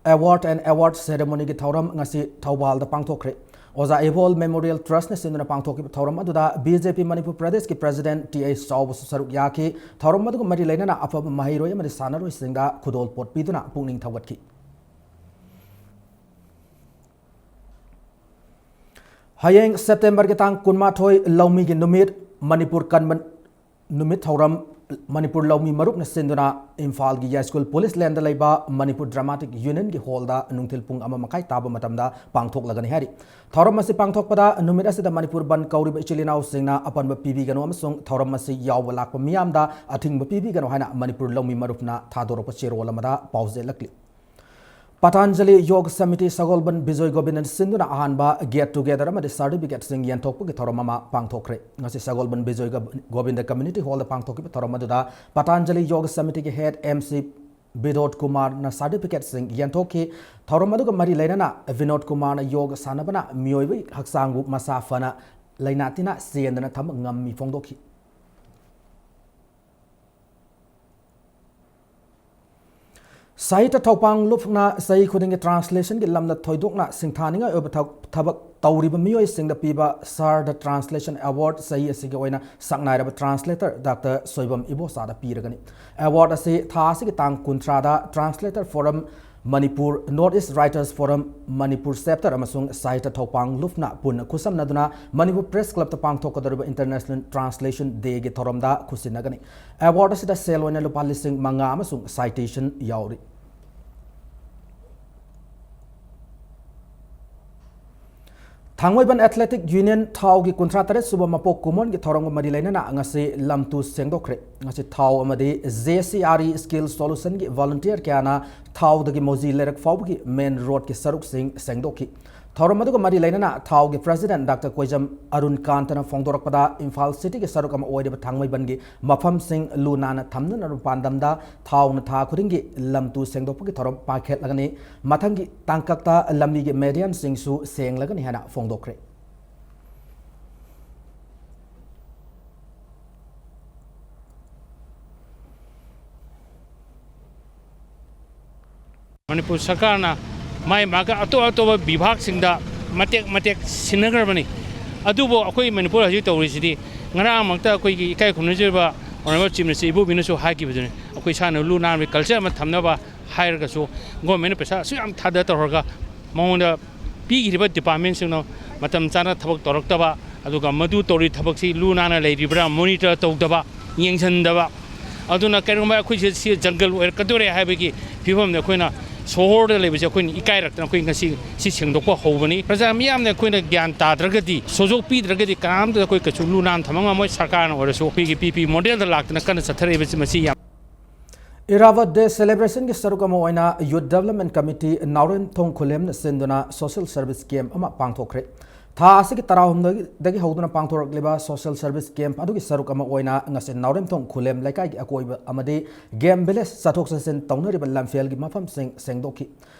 ꯑꯦꯋꯥꯔꯗ ꯑꯦꯟ ꯑꯦꯋꯥꯔꯗ ꯁꯦꯔꯦꯃꯣꯅꯤꯒꯤ ꯊꯧꯔꯝ ꯉꯁꯤ ꯊꯧꯕꯥꯜꯗ ꯄꯥꯡꯊꯣꯛꯈ꯭ꯔꯦ꯫ ꯑꯣꯖꯥ ꯏꯕꯣꯜ ꯃꯦꯃꯣꯔꯤꯌꯦꯜ ꯇ꯭ꯔꯁꯅ ꯁꯤꯟꯗꯨꯅ ꯄꯥꯡꯊꯣꯛꯈꯤꯕ ꯊꯧꯔꯝ ꯑꯗꯨꯗ B J P ꯃꯅꯤꯄꯨꯔ ꯄ꯭ꯔꯗꯦꯁꯀꯤ ꯄ꯭ꯔꯦꯁꯤꯗꯦꯟꯠ T I ꯆꯥꯎꯕꯁꯨ ꯁꯔꯨꯛ ꯌꯥꯈꯤ꯫ ꯊꯧꯔꯝ ꯑꯗꯨꯒ ꯃꯔꯤ ꯂꯩꯅꯅ ꯑꯐꯕ ꯃꯍꯩꯔꯣꯏ ꯑꯃꯗꯤ ꯁꯥꯟꯅꯔꯣꯏꯁꯤꯡꯗ ꯈꯨꯗꯣꯜꯄꯣꯠ ꯄꯤꯗꯨꯅ ꯄꯨꯛꯅꯤꯡ ꯊꯧꯒꯠꯈꯤ꯫ ꯍꯌꯦꯡ ꯁꯦꯞꯇꯦꯝꯕꯔꯒꯤ ꯇꯥꯡ ꯀꯨꯟꯃꯥꯊꯣꯏ ꯂꯧꯃꯤꯒꯤ ꯅꯨꯃꯤꯠ, ꯃꯅꯤꯄꯨꯔ ꯀꯟꯕ ꯅꯨꯃꯤꯠ ꯊꯧꯔꯝ ꯃꯅꯤꯄꯨꯔ ꯂꯧꯃꯤ ꯃꯔꯨꯞꯅ ꯁꯤꯟꯗꯨꯅ ꯏꯝꯐꯥꯜꯒꯤ ꯌꯥꯏꯁ꯭ꯀꯨꯜ ꯄꯨꯂꯤꯁ ꯂꯦꯟꯗ ꯂꯩꯕ ꯃꯅꯤꯄꯨꯔ ꯗ꯭ꯔꯃꯥꯇꯤꯛ ꯌꯨꯅꯤꯌꯟꯒꯤ ꯍꯣꯜꯗ ꯅꯨꯡꯊꯤꯜ ꯄꯨꯡ ꯑꯃ ꯃꯈꯥꯏ ꯇꯥꯕ ꯃꯇꯝꯗ ꯄꯥꯡꯊꯣꯛꯂꯒꯅꯤ ꯍꯥꯏꯔꯤ꯫ ꯊꯧꯔꯝ ꯑꯁꯤ ꯄꯥꯡꯊꯣꯛꯄꯗ ꯅꯨꯃꯤꯠ ꯑꯁꯤꯗ ꯃꯅꯤꯄꯨꯔ ꯕꯟꯗ ꯀꯧꯔꯤꯕ ꯏꯆꯤꯜ ꯏꯅꯥꯎꯁꯤꯡꯅ ꯑꯄꯟꯕ ꯄꯤꯕꯤꯒꯅꯨ ꯑꯃꯁꯨꯡ ꯊꯧꯔꯝ ꯑꯁꯤ ꯌꯥꯎꯕ ꯂꯥꯛꯄ ꯃꯤꯌꯥꯝꯗ ꯑꯊꯤꯡꯕ ꯄꯤꯕꯤꯒꯅꯨ ꯍꯥꯏꯅ ꯃꯅꯤꯄꯨꯔ ꯂꯧꯃꯤ ꯃꯔꯨꯞꯅ ꯊꯥꯗꯣꯔꯛꯄ ꯆꯦꯔꯣꯜ ꯑꯃꯗ ꯄꯥꯎꯖꯦꯜꯂꯛꯂꯤ꯫ ꯄꯇꯥꯟꯖꯂꯤ ꯌꯣꯒ ꯁꯃꯤꯇꯤ ꯁꯒꯣꯜꯕꯟ ꯕꯤꯖꯣꯏ ꯒꯣꯕꯤꯟꯗꯅ ꯁꯤꯟꯗꯨꯅ ꯑꯍꯥꯟꯕ ꯒꯦꯠ ꯇꯨꯒꯦꯗꯔ ꯑꯃꯗꯤ ꯁꯥꯔꯇꯤꯐꯤꯀꯦꯠꯁꯤꯡ ꯌꯦꯟꯊꯣꯛꯄꯒꯤ ꯊꯧꯔꯝ ꯑꯃ ꯄꯥꯡꯊꯣꯛꯈ꯭ꯔꯦ꯫ ꯉꯁꯤ ꯁꯒꯣꯜꯕꯟ ꯕꯤꯖꯣꯏ ꯒꯣꯕ-, ꯒꯣꯕꯤꯟꯗ ꯀꯝꯃ꯭ꯌꯨꯅꯤꯇꯤ ꯍꯣꯜꯗ ꯄꯥꯡꯊꯣꯛꯈꯤꯕ ꯊꯧꯔꯝ ꯑꯗꯨꯗ ꯄꯇꯥꯟꯖꯂꯤ ꯌꯣꯒ ꯁꯃꯤꯇꯤꯒꯤ ꯍꯦꯗ M C ꯕꯤꯅꯣꯗ ꯀꯨꯃꯥꯔꯅ ꯁꯥꯔꯇꯤꯐꯤꯀꯦꯠꯁꯤꯡ ꯌꯦꯟꯊꯣꯛꯈꯤ꯫ ꯊꯧꯔꯝ ꯑꯗꯨꯒ ꯃꯔꯤ ꯂꯩꯅꯅ ꯕꯤꯅꯣꯗ ꯀꯨꯃꯥꯔꯅ ꯌꯣꯒ ꯁꯥꯟꯅꯕꯅ ꯃꯤꯑꯣꯏꯕꯒꯤ ꯍꯛꯆꯥꯡꯕꯨ ꯃꯁꯥ ꯐꯅ, ꯂꯥꯏꯅꯥ ꯇꯤꯟꯅꯥ ꯆꯦꯟꯗꯅ ꯊꯝꯕ ꯉꯝꯃꯤ ꯐꯣꯡꯗꯣꯛꯈꯤ꯫ ꯁꯥꯍꯤꯇ꯭ꯌ ꯊꯧꯄꯥꯡ ꯂꯨꯞꯅ ꯆꯍꯤ ꯈꯨꯗꯤꯡꯒꯤ translation ꯒꯤ ꯂꯝꯗ ꯊꯣꯏꯗꯣꯛꯅ ꯁꯤꯡꯊꯥꯅꯤꯡꯉꯥꯏ ꯑꯣꯏꯕ ꯊꯕꯛ ꯇꯧꯔꯤꯕ ꯃꯤꯑꯣꯏꯁꯤꯡꯗ ꯄꯤꯕ ꯁꯥꯔꯗ translation award ꯆꯍꯤ ꯑꯁꯤꯒꯤ ꯑꯣꯏꯅ ꯁꯛꯅꯥꯏꯔꯕ translator Doctor ꯁꯣꯏꯕꯝ ꯏꯕꯣꯆꯥꯗ ꯄꯤꯔꯒꯅꯤ꯫ Award ꯑꯁꯤ ꯊꯥ ꯑꯁꯤꯒꯤ ꯇꯥꯡ ꯀꯨꯟꯊ꯭ꯔꯥꯗ Translator Forum Manipur, North East Writers Forum Manipur Chapter ꯑꯃꯁꯨꯡ ꯁꯥꯍꯤꯇ꯭ꯌ ꯊꯧꯄꯥꯡ ꯂꯨꯞꯅ ꯄꯨꯟꯅ ꯈꯨꯠꯁꯝꯅꯗꯨꯅ ꯃꯅꯤꯄꯨꯔ Press Club ꯇ ꯄꯥꯡꯊꯣꯛꯀꯗꯧꯔꯤꯕ International Translation Day ꯒꯤ ꯊꯧꯔꯝꯗ ꯈꯨꯠꯁꯤꯟꯅꯒꯅꯤ꯫ Award ꯑꯁꯤꯗ ꯁꯦꯜ ꯑꯣꯏꯅ ꯂꯨꯄꯥ ꯂꯤꯁꯤꯡ ꯃꯉꯥ ꯑꯃꯁꯨꯡ citation ꯌꯥꯎꯔꯤ꯫ ꯊꯥꯡꯃꯩꯕꯟ Athletic Union ꯊꯥꯎꯒꯤ ꯀꯨꯟꯊ꯭ꯔꯥ ꯇꯔꯦꯠ ꯁꯨꯕ ꯃꯄꯣꯛ ꯀꯨꯝꯑꯣꯟꯒꯤ ꯊꯧꯔꯝꯒ ꯃꯔꯤ ꯂꯩꯅꯅ ꯉꯁꯤ ꯂꯝꯇꯨ ꯁꯦꯡꯗꯣꯛꯈ꯭ꯔꯦ꯫ ꯉꯁꯤ ꯊꯥꯎ ꯑꯃꯗꯤ J C R E Skill Solution ꯒꯤ volunteer ꯀꯌꯥꯅ ꯊꯥꯎꯗꯒꯤ ꯃꯣꯖꯤ ꯂꯩꯔꯛ ꯐꯥꯎꯕꯒꯤ main road ꯀꯤ ꯁꯔꯨꯛꯁꯤꯡ ꯁꯦꯡꯗꯣꯛꯈꯤ꯫ ꯊꯧꯔꯝ ꯑꯗꯨꯒ ꯃꯔꯤ ꯂꯩꯅꯅ ꯊꯥꯎꯒꯤ President Doctor ꯀꯣꯏꯖꯝ Arun ꯀꯥꯟꯇꯅ ꯐꯣꯡꯗꯣꯔꯛꯄꯗ, Imphal city ꯒꯤ ꯁꯔꯨꯛ ꯑꯃ ꯑꯣꯏꯔꯤꯕ ꯊꯥꯡꯃꯩꯕꯟꯒꯤ ꯃꯐꯝꯁꯤꯡ ꯂꯨ ꯅꯥꯟꯅ ꯊꯝꯅꯅꯕ ꯄꯥꯟꯗꯝꯗ ꯊꯥꯎꯅ ꯊꯥ ꯈꯨꯗꯤꯡꯒꯤ ꯂꯝꯇꯨ ꯁꯦꯡꯗꯣꯛꯄꯒꯤ ꯊꯧꯔꯝ ꯄꯥꯏꯈꯠꯂꯒꯅꯤ꯫ ꯃꯊꯪꯒꯤ ꯇꯥꯡꯀꯛꯇ ꯂꯝꯕꯤꯒꯤ median ꯁꯤꯡꯁꯨ ꯁꯦꯡꯂꯒꯅꯤ ꯍꯥꯏꯅ ꯐꯣꯡꯗꯣꯛꯈ꯭ꯔꯦ꯫ ꯃꯅꯤꯄꯨꯔ ꯁꯔꯀꯥꯔꯅ ꯃꯥꯏ ꯃꯥꯒꯤ ꯑꯇꯣꯞ ꯑꯇꯣꯞꯄ ꯕꯤꯚꯥꯒꯁꯤꯡꯗ ꯃꯇꯦꯛ ꯃꯇꯦꯛ ꯁꯤꯟꯅꯈ꯭ꯔꯕꯅꯤ꯫ ꯑꯗꯨꯕꯨ ꯑꯩꯈꯣꯏ ꯃꯅꯤꯄꯨꯔ ꯍꯧꯖꯤꯛ ꯇꯧꯔꯤꯁꯤꯗꯤ, ꯉꯔꯥꯡꯃꯛꯇ ꯑꯩꯈꯣꯏꯒꯤ ꯏꯀꯥꯏ ꯈꯨꯝꯅꯖꯔꯤꯕ Honourable Chief Minister ꯏꯕꯣꯕꯤꯅꯁꯨ ꯍꯥꯏꯈꯤꯕꯗꯨꯅꯤ, ꯑꯩꯈꯣꯏ ꯏꯁꯥꯅ ꯂꯨ ꯅꯥꯟꯕꯒꯤ culture ꯑꯃ ꯊꯝꯅꯕ ꯍꯥꯏꯔꯒꯁꯨ, government ꯅ ꯄꯩꯁꯥ ꯑꯁꯨꯛ ꯌꯥꯝ ꯊꯥꯗ ꯇꯧꯔꯒ ꯃꯉꯣꯟꯗ ꯄꯤꯈ꯭ꯔꯤꯕ department ꯁꯤꯡꯅ ꯃꯇꯝ ꯆꯥꯅ ꯊꯕꯛ ꯇꯧꯔꯛꯇꯕ, ꯑꯗꯨꯒ ꯃꯗꯨ ꯇꯧꯔꯤ ꯊꯕꯛꯁꯤ ꯂꯨ ꯅꯥꯟꯅ ꯂꯩꯔꯤꯕ꯭ꯔꯥ monitor ꯇꯧꯗꯕ, ꯌꯦꯡꯁꯤꯟꯗꯕ꯫ ꯑꯗꯨꯅ ꯀꯔꯤꯒꯨꯝꯕ ꯑꯩꯈꯣꯏꯁꯦ ꯁꯤ jungle ꯑꯣꯏꯔꯛꯀꯗꯣꯔꯦ ꯍꯥꯏꯕꯒꯤ ꯐꯤꯕꯝꯗ ꯑꯩꯈꯣꯏꯅ ꯁꯣꯍꯣꯔꯗ ꯂꯩꯕꯁꯦ ꯑꯩꯈꯣꯏꯅ ꯏꯀꯥꯏꯔꯛꯇꯅ ꯑꯩꯈꯣꯏ ꯉꯁꯤ ꯁꯤ ꯁꯦꯡꯗꯣꯛꯄ ꯍꯧꯕꯅꯤ꯫ ꯄ꯭ꯔꯖꯥ ꯃꯤꯌꯥꯝꯅ ꯑꯩꯈꯣꯏꯅ ꯒ꯭ꯌꯥꯟ ꯇꯥꯗ꯭ꯔꯒꯗꯤ, ꯁꯣꯖꯣꯛ ꯄꯤꯗ꯭ꯔꯒꯗꯤ ꯀꯅꯥꯝꯇ ꯑꯩꯈꯣꯏ ꯀꯩꯁꯨ ꯂꯨ ꯅꯥꯟꯅ ꯊꯝꯕ ꯉꯝꯃꯣꯏ꯫ ꯁꯔꯀꯥꯔꯅ ꯑꯣꯏꯔꯁꯨ ꯑꯩꯈꯣꯏꯒꯤ P P model ꯗ ꯂꯥꯛꯇꯅ ꯀꯟꯅ ꯆꯠꯊꯔꯛꯏꯕꯁꯤ ꯃꯁꯤ ꯌꯥꯝ Irrawaddy celebration ꯒꯤ ꯁꯔꯨꯛ ꯑꯃ ꯑꯣꯏꯅ Youth Development Committee ꯅꯥꯎꯔꯦꯝꯊꯣꯡ ꯈꯨꯂꯦꯝꯅ ꯁꯤꯟꯗꯨꯅ social service camp ꯑꯃ ꯄꯥꯡꯊꯣꯛꯈ꯭ꯔꯦ꯫ ꯊꯥ ꯑꯁꯤꯒꯤ ꯇꯔꯥꯍꯨꯝꯗꯣꯏꯗꯒꯤ ꯍꯧꯗꯨꯅ ꯄꯥꯡꯊꯣꯔꯛꯂꯤꯕ social service camp ꯑꯗꯨꯒꯤ ꯁꯔꯨꯛ ꯑꯃ ꯑꯣꯏꯅ ꯉꯁꯤ ꯅꯥꯎꯔꯦꯝꯊꯣꯡ ꯈꯨꯂꯦꯝ ꯂꯩꯀꯥꯏꯒꯤ ꯑꯀꯣꯏꯕ ꯑꯃꯗꯤ Game Village ꯆꯠꯊꯣꯛ ꯆꯠꯁꯤꯟ ꯇꯧꯅꯔꯤꯕ ꯂꯝꯐꯦꯜꯒꯤ ꯃꯐꯝꯁꯤꯡ ꯁꯦꯡꯗꯣꯛꯈꯤ꯫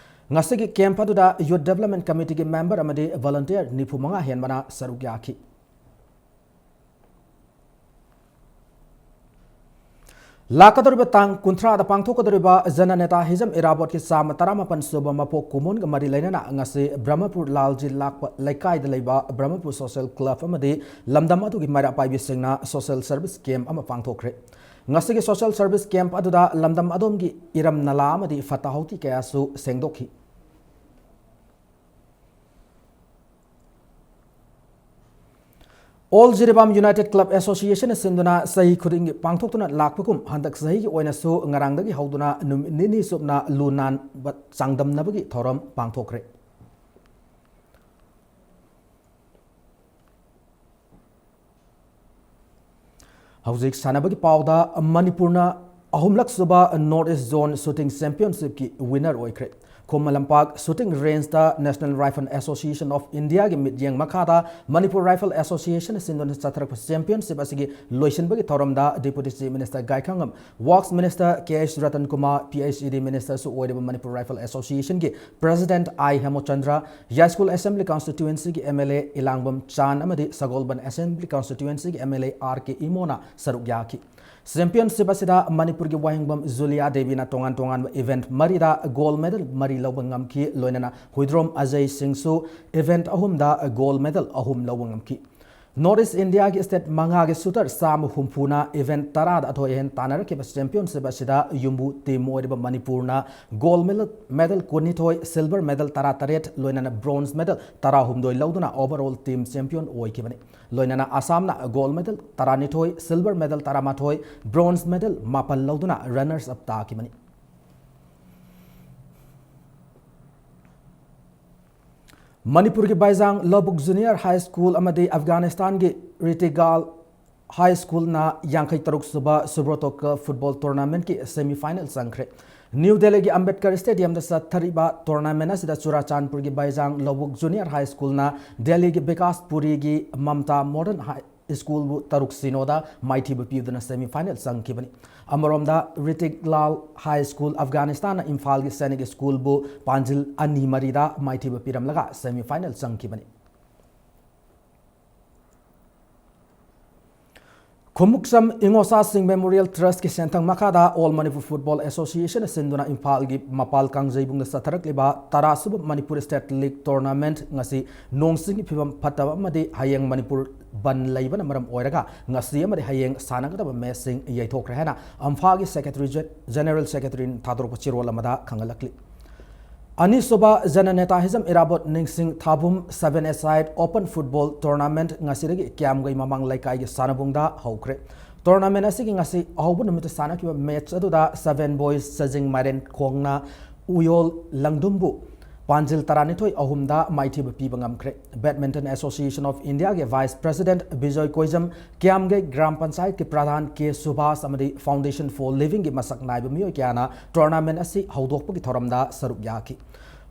ꯉꯁꯤꯒꯤ camp ꯑꯗꯨꯗ Youth Development Committee ꯒꯤ member ꯑꯃꯗꯤ volunteer ꯅꯤꯐꯨ ꯃꯉꯥ ꯍꯦꯟꯕꯅ ꯁꯔꯨꯛ ꯌꯥꯈꯤ꯫ ꯂꯥꯛꯀꯗꯧꯔꯤꯕ ꯇꯥꯡ ꯀꯨꯟꯊ꯭ꯔꯥꯗ ꯄꯥꯡꯊꯣꯛꯀꯗꯧꯔꯤꯕ ꯖꯅꯅꯦꯇꯥ ꯍꯤꯖꯝ ꯏꯔꯥꯕꯣꯠꯀꯤ ꯆꯥꯝꯃ ꯇꯔꯥꯃꯥꯄꯟ ꯁꯨꯕ ꯃꯄꯣꯛ ꯀꯨꯝꯑꯣꯟꯒ ꯃꯔꯤ ꯂꯩꯅꯅ ꯉꯁꯤ ꯕ꯭ꯔꯍꯃꯄꯨꯔ ꯂꯥꯜꯖꯤ ꯂꯥꯛꯄ ꯂꯩꯀꯥꯏꯗ ꯂꯩꯕ ꯕ꯭ꯔꯍꯃꯄꯨꯔ ꯁꯣꯁꯦꯜ ꯀ꯭ꯂꯕ ꯑꯃꯗꯤ ꯂꯝꯗꯝ ꯑꯗꯨꯒꯤ ꯃꯩꯔꯥ ꯄꯥꯏꯕꯤꯁꯤꯡꯅ ꯁꯣꯁꯦꯜ ꯁꯔꯚꯤꯁ ꯀꯦꯝꯞ ꯑꯃ ꯄꯥꯡꯊꯣꯛꯈ꯭ꯔꯦ꯫ ꯉꯁꯤꯒꯤ ꯁꯣꯁꯦꯜ ꯁꯔꯚꯤꯁ ꯀꯦꯝꯞ ꯑꯗꯨꯗ ꯂꯝꯗꯝ ꯑꯗꯣꯝꯒꯤ ꯏꯔꯝ ꯅꯂꯥ ꯑꯃꯗꯤ ꯐꯠꯇ ꯍꯥꯎꯗꯤ ꯀꯌꯥꯁꯨ ꯁꯦꯡꯗꯣꯛꯈꯤ꯫ ꯑꯣꯜ ꯖꯤꯔꯤꯕꯥꯝ ꯌꯨꯅꯥꯏꯇꯦꯗ ꯀ꯭ꯂꯕ ꯑꯦꯁꯣꯁꯤꯌꯦꯁꯟꯅ ꯁꯤꯟꯗꯨꯅ ꯆꯍꯤ ꯈꯨꯗꯤꯡꯒꯤ ꯄꯥꯡꯊꯣꯛꯇꯨꯅ ꯂꯥꯛꯄꯒꯨꯝ ꯍꯟꯗꯛ ꯆꯍꯤꯒꯤ ꯑꯣꯏꯅꯁꯨ ꯉꯔꯥꯡꯗꯒꯤ ꯍꯧꯗꯨꯅ ꯅꯨꯃꯤꯠ ꯅꯤꯅꯤ ꯆꯨꯞꯅ ꯂꯨ ꯅꯥꯟꯕ ꯆꯥꯡꯗꯝꯅꯕꯒꯤ ꯊꯧꯔꯝ ꯄꯥꯡꯊꯣꯛꯈ꯭ꯔꯦ꯫ ꯍꯧꯖꯤꯛ ꯁꯥꯟꯅꯕꯒꯤ ꯄꯥꯎꯗ, ꯃꯅꯤꯄꯨꯔꯅ ꯑꯍꯨꯝꯂꯛ ꯁꯨꯕ North East Zone Shooting Championshipꯀꯤ winner ꯑꯣꯏꯈ꯭ꯔꯦ꯫ Khuman Lampak shooting rangeꯇ National Rifle Association of Indiaꯒꯤ ꯃꯤꯠꯌꯦꯡ ꯃꯈꯥꯗ ꯃꯅꯤꯄꯨꯔ Rifle Associationꯅ ꯁꯤꯟꯗꯨꯅ ꯆꯠꯊꯔꯛꯄ championship ꯑꯁꯤꯒꯤ ꯂꯣꯏꯁꯤꯟꯕꯒꯤ ꯊꯧꯔꯝꯗ Deputy Chief Minister Gaikhangam, Works Minister K H Ratan Kumar, P H E D Ministerꯁꯨ ꯑꯣꯏꯔꯤꯕ ꯃꯅꯤꯄꯨꯔ Rifle Associationꯒꯤ President I Hemchandra, Yaiskul Assembly Constituencyꯒꯤ M L A Elangbam Chan ꯑꯃꯗꯤ ꯁꯒꯣꯜꯕꯟ Assembly Constituencyꯒꯤ M L A R K ꯏꯃꯣꯅ ꯁꯔꯨꯛ ꯌꯥꯈꯤ꯫ Championship ꯑꯁꯤꯗ ꯃꯅꯤꯄꯨꯔꯒꯤ ꯋꯥꯍꯦꯡꯕꯝ ꯖꯨꯂꯤꯌꯥ ꯗꯦꯕꯤꯅ ꯇꯣꯉꯥꯟ ꯇꯣꯉꯥꯟꯕ event ꯃꯔꯤꯗ gold medal ꯃꯔꯤ ꯂꯧꯕ ꯉꯝꯈꯤ꯫ ꯂꯣꯏꯅꯅ ꯍꯨꯏꯗ꯭ꯔꯣꯝ ꯑꯖꯌ ꯁꯤꯡꯁꯨ event ꯑꯍꯨꯝꯗ gold medal ꯑꯍꯨꯝ ꯂꯧꯕ ꯉꯝꯈꯤ꯫ North East Indiaꯒꯤ state ꯃꯉꯥꯒꯤ shooter ꯆꯥꯝꯃ ꯍꯨꯝꯐꯨꯅ event ꯇꯔꯥꯗ ꯑꯊꯣꯏ ꯑꯍꯦꯟ ꯇꯥꯟꯅꯔꯛꯈꯤꯕ championship ꯑꯁꯤꯗ ꯌꯨꯝꯕꯨ team ꯑꯣꯏꯔꯤꯕ ꯃꯅꯤꯄꯨꯔꯅ gold medal, medal ꯀꯨꯟꯅꯤꯊꯣꯏ, silver medal ꯇꯔꯥꯇꯔꯦꯠ, ꯂꯣꯏꯅꯅ bronze medal ꯇꯔꯥꯍꯨꯝꯗꯣꯏ ꯂꯧꯗꯨꯅ overall team champion ꯑꯣꯏꯈꯤꯕꯅꯤ꯫ ꯂꯣꯏꯅꯅ ꯑꯁꯥꯝꯅ gold medal ꯇꯔꯥꯅꯤꯊꯣꯏ, silver medal ꯇꯔꯥꯃꯥꯊꯣꯏ, bronze medal ꯃꯥꯄꯜ ꯂꯧꯗꯨꯅ runners up ꯇꯥꯈꯤꯕꯅꯤ꯫ ꯃꯅꯤꯄꯨꯔꯒꯤ ꯕꯥꯏꯖꯥꯡ ꯂꯧꯕꯨꯛ Junior High School ꯑꯃꯗꯤ ꯑꯐꯒꯥꯅꯤꯁꯇꯥꯟꯒꯤ ꯔꯤꯇꯤꯒꯥꯜ High Schoolꯅ ꯌꯥꯡꯈꯩ ꯇꯔꯨꯛ ꯁꯨꯕ Subroto Cup football tournamentꯀꯤ semi final ꯆꯪꯈ꯭ꯔꯦ꯫ ꯅ꯭ꯌꯨ ꯗꯦꯜꯂꯤꯒꯤ ꯑꯝꯕꯦꯗꯀꯔ Stadiumꯗ ꯆꯠꯊꯔꯤꯕ tournament ꯑꯁꯤꯗ ꯆꯨꯔꯥꯆꯥꯟꯄꯨꯔꯒꯤ ꯕꯥꯏꯖꯥꯡ ꯂꯧꯕꯨꯛ Junior High Schoolꯅ ꯗꯦꯜꯂꯤꯒꯤ ꯕꯤꯀꯥꯁ ꯄꯨꯔꯤꯒꯤ ꯃꯝꯇꯥ Modern High Schoolꯕꯨ ꯇꯔꯨꯛ ꯁꯤꯅꯣꯗ ꯃꯥꯏꯊꯤꯕ ꯄꯤꯗꯨꯅ semi final ꯆꯪꯈꯤꯕꯅꯤ꯫ ꯑꯃꯔꯣꯝꯗ ꯔꯤꯇꯤꯛ ꯂꯥꯜ High School ꯑꯐꯒꯥꯅꯤꯁꯇꯥꯟꯅ ꯏꯝꯐꯥꯜꯒꯤ ꯁꯩꯅꯤꯛ Schoolꯕꯨ ꯄꯥꯟꯖꯤꯜ ꯑꯅꯤ ꯃꯔꯤꯗ ꯃꯥꯏꯊꯤꯕ ꯄꯤꯔꯝꯂꯒ semi final ꯆꯪꯈꯤꯕꯅꯤ꯫ Khumukcham ꯏꯉꯣꯁꯥꯁꯤꯡ Memorial Trust ꯀꯤ ꯁꯦꯟꯊꯪ ꯃꯈꯥꯗ All Manipur Football Association ꯅ ꯁꯤꯟꯗꯨꯅ ꯏꯝꯐꯥꯜꯒꯤ ꯃꯄꯥꯜ ꯀꯥꯡꯖꯩꯕꯨꯡꯗ ꯆꯠꯊꯔꯛꯂꯤꯕ ꯇꯔꯥ ꯁꯨꯕ Manipur State League Tournament ꯉꯁꯤ ꯅꯣꯡ ꯆꯤꯡꯒꯤ ꯐꯤꯕꯝ ꯐꯠꯇꯕ ꯑꯃꯗꯤ ꯍꯌꯦꯡ ꯃꯅꯤꯄꯨꯔ ꯕꯟ ꯂꯩꯕꯅ ꯃꯔꯝ ꯑꯣꯏꯔꯒ ꯉꯁꯤ ꯑꯃꯗꯤ ꯍꯌꯦꯡ ꯁꯥꯟꯅꯒꯗꯕ match ꯁꯤꯡ ꯌꯩꯊꯣꯛꯈ꯭ꯔꯦ ꯍꯥꯏꯅ ꯑꯝꯐꯥꯒꯤ Secretary Gen-, General Secretary ꯅ ꯊꯥꯗꯣꯔꯛꯄ ꯆꯦꯔꯣꯜ ꯑꯃꯗ ꯈꯪꯍꯜꯂꯛꯂꯤ꯫ ꯑꯅꯤꯁꯨꯕ ꯖꯅꯅꯦꯇꯥ ꯍꯤꯖꯝ ꯏꯔꯥꯕꯣꯠ ꯅꯤꯡꯁꯤꯡ ꯊꯥꯕꯨꯝ Seven Aside Open Football Tournament ꯉꯁꯤꯗꯒꯤ ꯀ꯭ꯌꯥꯝꯒꯩ ꯃꯃꯥꯡ ꯂꯩꯀꯥꯏꯒꯤ ꯁꯥꯟꯅꯕꯨꯡꯗ ꯍꯧꯈ꯭ꯔꯦ꯫ Tournament ꯑꯁꯤꯒꯤ ꯉꯁꯤ ꯑꯍꯧꯕ ꯅꯨꯃꯤꯠꯇ ꯁꯥꯟꯅꯈꯤꯕ match ꯑꯗꯨꯗ Seven Boys ꯆꯖꯤꯡ ꯃꯥꯏꯔꯦꯟ ꯈꯣꯡꯅ ꯎꯌꯣꯜ ꯂꯪꯗꯨꯝꯕꯨ ꯄꯥꯟꯖꯤꯜ ꯇꯔꯥꯅꯤꯊꯣꯏ ꯑꯍꯨꯝꯗ ꯃꯥꯏꯊꯤꯕ ꯄꯤꯕ ꯉꯝꯈ꯭ꯔꯦ꯫ Badminton Association of India ꯒꯤ Vice President ꯕꯤꯖꯣꯏ ꯀꯣꯏꯖꯝ, ꯀ꯭ꯌꯥꯝꯒꯩ ꯒ꯭ꯔꯥꯝ ꯄꯟꯆꯥꯌꯠꯀꯤ ꯄ꯭ꯔꯙꯥꯟ ꯀꯦ ꯁꯨꯚꯥꯁ ꯑꯃꯗꯤ Foundation for Living ꯒꯤ ꯃꯁꯛ ꯅꯥꯏꯕ ꯃꯤꯑꯣꯏ ꯀꯌꯥꯅ tournament ꯑꯁꯤ ꯍꯧꯗꯣꯛꯄꯒꯤ ꯊꯧꯔꯝꯗ ꯁꯔꯨꯛ ꯌꯥꯈꯤ꯫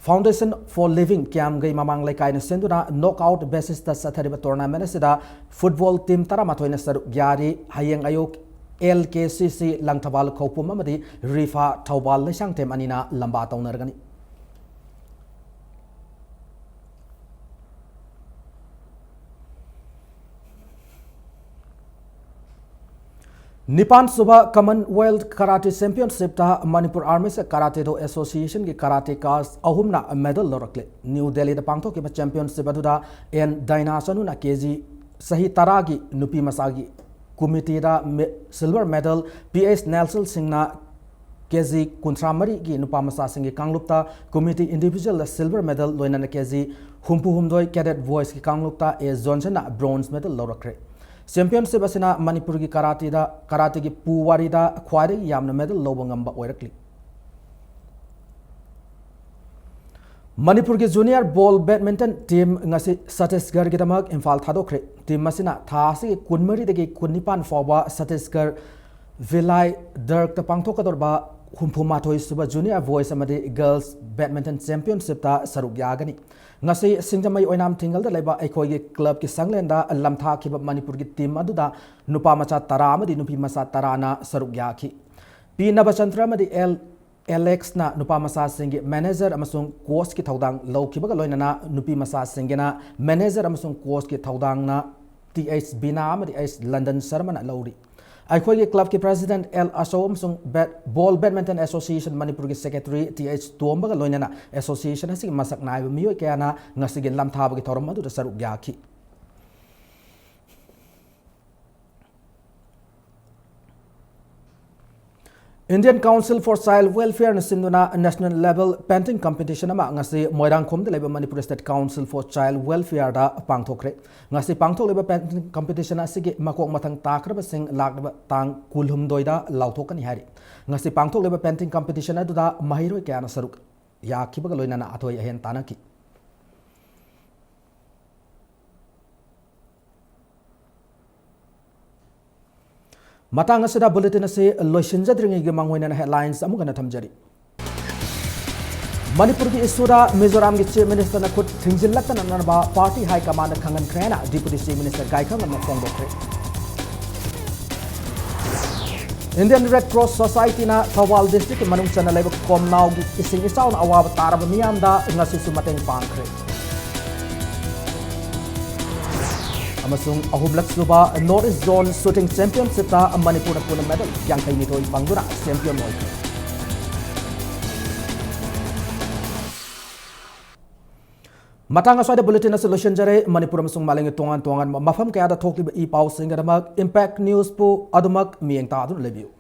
Foundation for Living ꯀ꯭ꯌꯥꯝꯒꯩ ꯃꯃꯥꯡ ꯂꯩꯀꯥꯏꯅ ꯁꯤꯟꯗꯨꯅ knockout basis ꯇ ꯆꯠꯊꯔꯤꯕ tournament ꯑꯁꯤꯗ football team ꯇꯔꯥꯃꯥꯊꯣꯏꯅ ꯁꯔꯨꯛ ꯌꯥꯔꯤ꯫ ꯍꯌꯦꯡ ꯑꯌꯨꯛ L K C C Langthabal ꯈꯧꯄꯨꯝ ꯑꯃꯗꯤ ꯔꯤꯐꯥ ꯊꯧꯕꯥꯜ ꯂꯩꯁꯥꯡꯊꯦꯝ ꯑꯅꯤꯅ ꯂꯝꯕꯥ ꯇꯧꯅꯔꯒꯅꯤ꯫ ꯅꯤꯄꯥꯟ ꯁꯨꯕ Commonwealth Karate Championship ꯇ Manipur Armist Karate Do Association ꯒꯤ karatekas ꯑꯍꯨꯝꯅ medal ꯂꯧꯔꯛꯂꯦ꯫ ꯅ꯭ꯌꯨ ꯗꯦꯜꯂꯤꯗ ꯄꯥꯡꯊꯣꯛꯈꯤꯕ championship ꯑꯗꯨꯗ ꯑꯦꯟ ꯗꯥꯏꯅꯥ ꯆꯅꯨꯅ ꯀꯦ ꯖꯤ ꯆꯍꯤ ꯇꯔꯥꯒꯤ ꯅꯨꯄꯤ ꯃꯆꯥꯒꯤ committee ꯗ me-, silver medal, P S Nelson ꯁꯤꯡꯅ ꯀꯦ ꯖꯤ ꯀꯨꯟꯊ꯭ꯔꯥ ꯃꯔꯤꯒꯤ ꯅꯨꯄꯥ ꯃꯆꯥꯁꯤꯡꯒꯤ ꯀꯥꯡꯂꯨꯞꯇ committee individual ꯗ silver medal, ꯂꯣꯏꯅꯅ ꯀꯦ ꯖꯤ ꯍꯨꯝꯐꯨ ꯍꯨꯝꯗꯣꯏ cadet boys ꯀꯤ ꯀꯥꯡꯂꯨꯞꯇ ꯑꯦ ꯖꯣꯟꯁꯟꯅ bronze medal ꯂꯧꯔꯛꯈ꯭ꯔꯦ꯫ Championship ꯑꯁꯤꯅ ꯃꯅꯤꯄꯨꯔꯒꯤ karate ꯗ, karate ꯒꯤ ꯄꯨꯋꯥꯔꯤꯗ ꯈ꯭ꯋꯥꯏꯗꯒꯤ ꯌꯥꯝꯅ medal ꯂꯧꯕ ꯉꯝꯕ ꯑꯣꯏꯔꯛꯂꯤ꯫ ꯃꯅꯤꯄꯨꯔꯒꯤ junior ball badminton team ꯉꯁꯤ ꯆꯇꯤꯁꯒꯔꯒꯤꯗꯃꯛ ꯏꯝꯐꯥꯜ ꯊꯥꯗꯣꯛꯈ꯭ꯔꯦ꯫ Team ꯑꯁꯤꯅ ꯊꯥ ꯑꯁꯤꯒꯤ ꯀꯨꯟꯃꯔꯤꯗꯒꯤ ꯀꯨꯟꯅꯤꯄꯥꯟ ꯐꯥꯎꯕ ꯆꯇꯤꯁꯒꯔ ꯚꯤꯂꯥꯏ ꯗꯔꯛꯇ ꯄꯥꯡꯊꯣꯛꯀꯗꯧꯔꯤꯕ ꯍꯨꯝꯐꯨ ꯃꯥꯊꯣꯏ ꯁꯨꯕ junior boys ꯑꯃꯗꯤ girls badminton championship ꯇ ꯁꯔꯨꯛ ꯌꯥꯒꯅꯤ꯫ ꯉꯁꯤ ꯁꯤꯡꯖꯃꯩ ꯑꯣꯏꯅꯥꯝ ꯊꯤꯡꯒꯜꯗ ꯂꯩꯕ ꯑꯩꯈꯣꯏꯒꯤ club ꯀꯤ ꯁꯪꯂꯦꯟꯗ ꯂꯝꯊꯥꯈꯤꯕ ꯃꯅꯤꯄꯨꯔꯒꯤ team ꯑꯗꯨꯗ ꯅꯨꯄꯥ ꯃꯆꯥ ꯇꯔꯥ ꯑꯃꯗꯤ ꯅꯨꯄꯤ ꯃꯆꯥ ꯇꯔꯥꯅ ꯁꯔꯨꯛ ꯌꯥꯈꯤ꯫ ꯄꯤ ꯅꯕꯆꯟꯗ꯭ꯔ ꯑꯃꯗꯤ ꯑꯦꯜ ꯑꯦꯂꯦꯛꯁꯅ ꯅꯨꯄꯥ ꯃꯆꯥꯁꯤꯡꯒꯤ manager ꯑꯃꯁꯨꯡ coach ꯀꯤ ꯊꯧꯗꯥꯡ ꯂꯧꯈꯤꯕꯒ ꯂꯣꯏꯅꯅ ꯅꯨꯄꯤ ꯃꯆꯥꯁꯤꯡꯒꯤꯅ manager ꯑꯃꯁꯨꯡ coach ꯀꯤ ꯊꯧꯗꯥꯡꯅ ꯇꯤ ꯑꯩꯆ ꯕꯤꯅꯥ ꯑꯃꯗꯤ ꯑꯩꯆ ꯂꯟꯗꯟ ꯁꯔꯃꯅ ꯂꯧꯔꯤ꯫ ꯑꯩꯈꯣꯏꯒꯤ clubꯀꯤ president ꯑꯦꯜ ꯑꯆꯧ ꯑꯃꯁꯨꯡ bad-, ball badminton association ꯃꯅꯤꯄꯨꯔꯒꯤ secretary ꯇꯤ ꯑꯩꯆ ꯇꯣꯝꯕꯒ ꯂꯣꯏꯅꯅ association ꯑꯁꯤꯒꯤ ꯃꯁꯛ ꯅꯥꯏꯕ ꯃꯤꯑꯣꯏ ꯀꯌꯥꯅ ꯉꯁꯤꯒꯤ ꯂꯝꯊꯥꯕꯒꯤ ꯊꯧꯔꯝ ꯑꯗꯨꯗ ꯁꯔꯨꯛ ꯌꯥꯈꯤ꯫ Indian Council for Child Welfareꯅ ꯁꯤꯟꯗꯨꯅ national level painting competition ꯑꯃ ꯉꯁꯤ ꯃꯣꯏꯔꯥꯡꯈꯣꯝꯗ ꯂꯩꯕ Manipur State Council for Child Welfareꯗ ꯄꯥꯡꯊꯣꯛꯈ꯭ꯔꯦ꯫ ꯉꯁꯤ ꯄꯥꯡꯊꯣꯛꯂꯤꯕ painting competition ꯑꯁꯤꯒꯤ ꯃꯀꯣꯛ ꯃꯊꯪ ꯇꯥꯈ꯭ꯔꯕꯁꯤꯡ ꯂꯥꯛꯂꯤꯕ ꯇꯥꯡ ꯀꯨꯟꯍꯨꯝꯗꯣꯏꯗ ꯂꯥꯎꯊꯣꯛꯀꯅꯤ ꯍꯥꯏꯔꯤ꯫ ꯉꯁꯤ ꯄꯥꯡꯊꯣꯛꯂꯤꯕ painting competition ꯑꯗꯨꯗ ꯃꯍꯩꯔꯣꯏ ꯀꯌꯥꯅ ꯁꯔꯨꯛ ꯌꯥꯈꯤꯕꯒ ꯂꯣꯏꯅꯅ ꯑꯊꯣꯏ ꯑꯍꯦꯟ ꯇꯥꯟꯅꯈꯤ꯫ ꯃꯇꯥꯡ ꯑꯁꯤꯗ bulletin ꯑꯁꯤ ꯂꯣꯏꯁꯤꯟꯖꯗ꯭ꯔꯤꯉꯩꯒꯤ ꯃꯥꯡꯑꯣꯏꯅꯅ headlines ꯑꯃꯨꯛ ꯍꯟꯅ ꯊꯝꯖꯔꯤ꯫ ꯃꯅꯤꯄꯨꯔꯒꯤ issueꯗ ꯃꯤꯖꯣꯔꯥꯝꯒꯤ Chief Ministerꯅ ꯈꯨꯠ ꯊꯤꯡꯖꯤꯜꯂꯛꯇꯅꯅꯕ party high commandꯅ ꯈꯪꯍꯟꯈ꯭ꯔꯦ ꯍꯥꯏꯅ Deputy Chief Minister ꯒꯥꯏꯈꯪꯉꯝꯅ ꯐꯣꯡꯗꯣꯛꯈ꯭ꯔꯦ꯫ Indian Red Cross Societyꯅ Thoubal districtꯀꯤ ꯃꯅꯨꯡ ꯆꯟꯅ ꯂꯩꯕ ꯀꯣꯝꯅꯥꯎꯒꯤ ꯏꯁꯤꯡ ꯏꯆꯥꯎꯅ ꯑꯋꯥꯕ ꯇꯥꯔꯕ ꯃꯤꯌꯥꯝꯗ ꯉꯁꯤꯁꯨ ꯃꯇꯦꯡ ꯄꯥꯡꯈ꯭ꯔꯦ꯫ ꯑꯃꯁꯨꯡ ꯑꯍꯨꯝꯂꯛ ꯁꯨꯕ North East Zone Shooting Championshipꯇ ꯃꯅꯤꯄꯨꯔꯅ ꯄꯨꯟꯅ medal ꯌꯥꯡꯈꯩ ꯅꯤꯊꯣꯏ ꯐꯪꯗꯨꯅ champion ꯑꯣꯏꯈꯤ꯫ ꯃꯇꯥꯡ ꯑꯁ꯭ꯋꯥꯏꯗ bulletin ꯑꯁꯤ ꯂꯣꯏꯁꯤꯟꯖꯔꯦ꯫ ꯃꯅꯤꯄꯨꯔ ꯑꯃꯁꯨꯡ ꯃꯥꯂꯦꯝꯒꯤ ꯇꯣꯉꯥꯟ ꯇꯣꯉꯥꯟꯕ ꯃꯐꯝ ꯀꯌꯥꯗ ꯊꯣꯛꯂꯤꯕ ꯏ ꯄꯥꯎꯁꯤꯡꯒꯤꯗꯃꯛ Impact Newsꯄꯨ ꯑꯗꯨꯃꯛ ꯃꯤꯠꯌꯦꯡ ꯇꯥꯗꯨꯅ ꯂꯩꯕꯤꯌꯨ꯫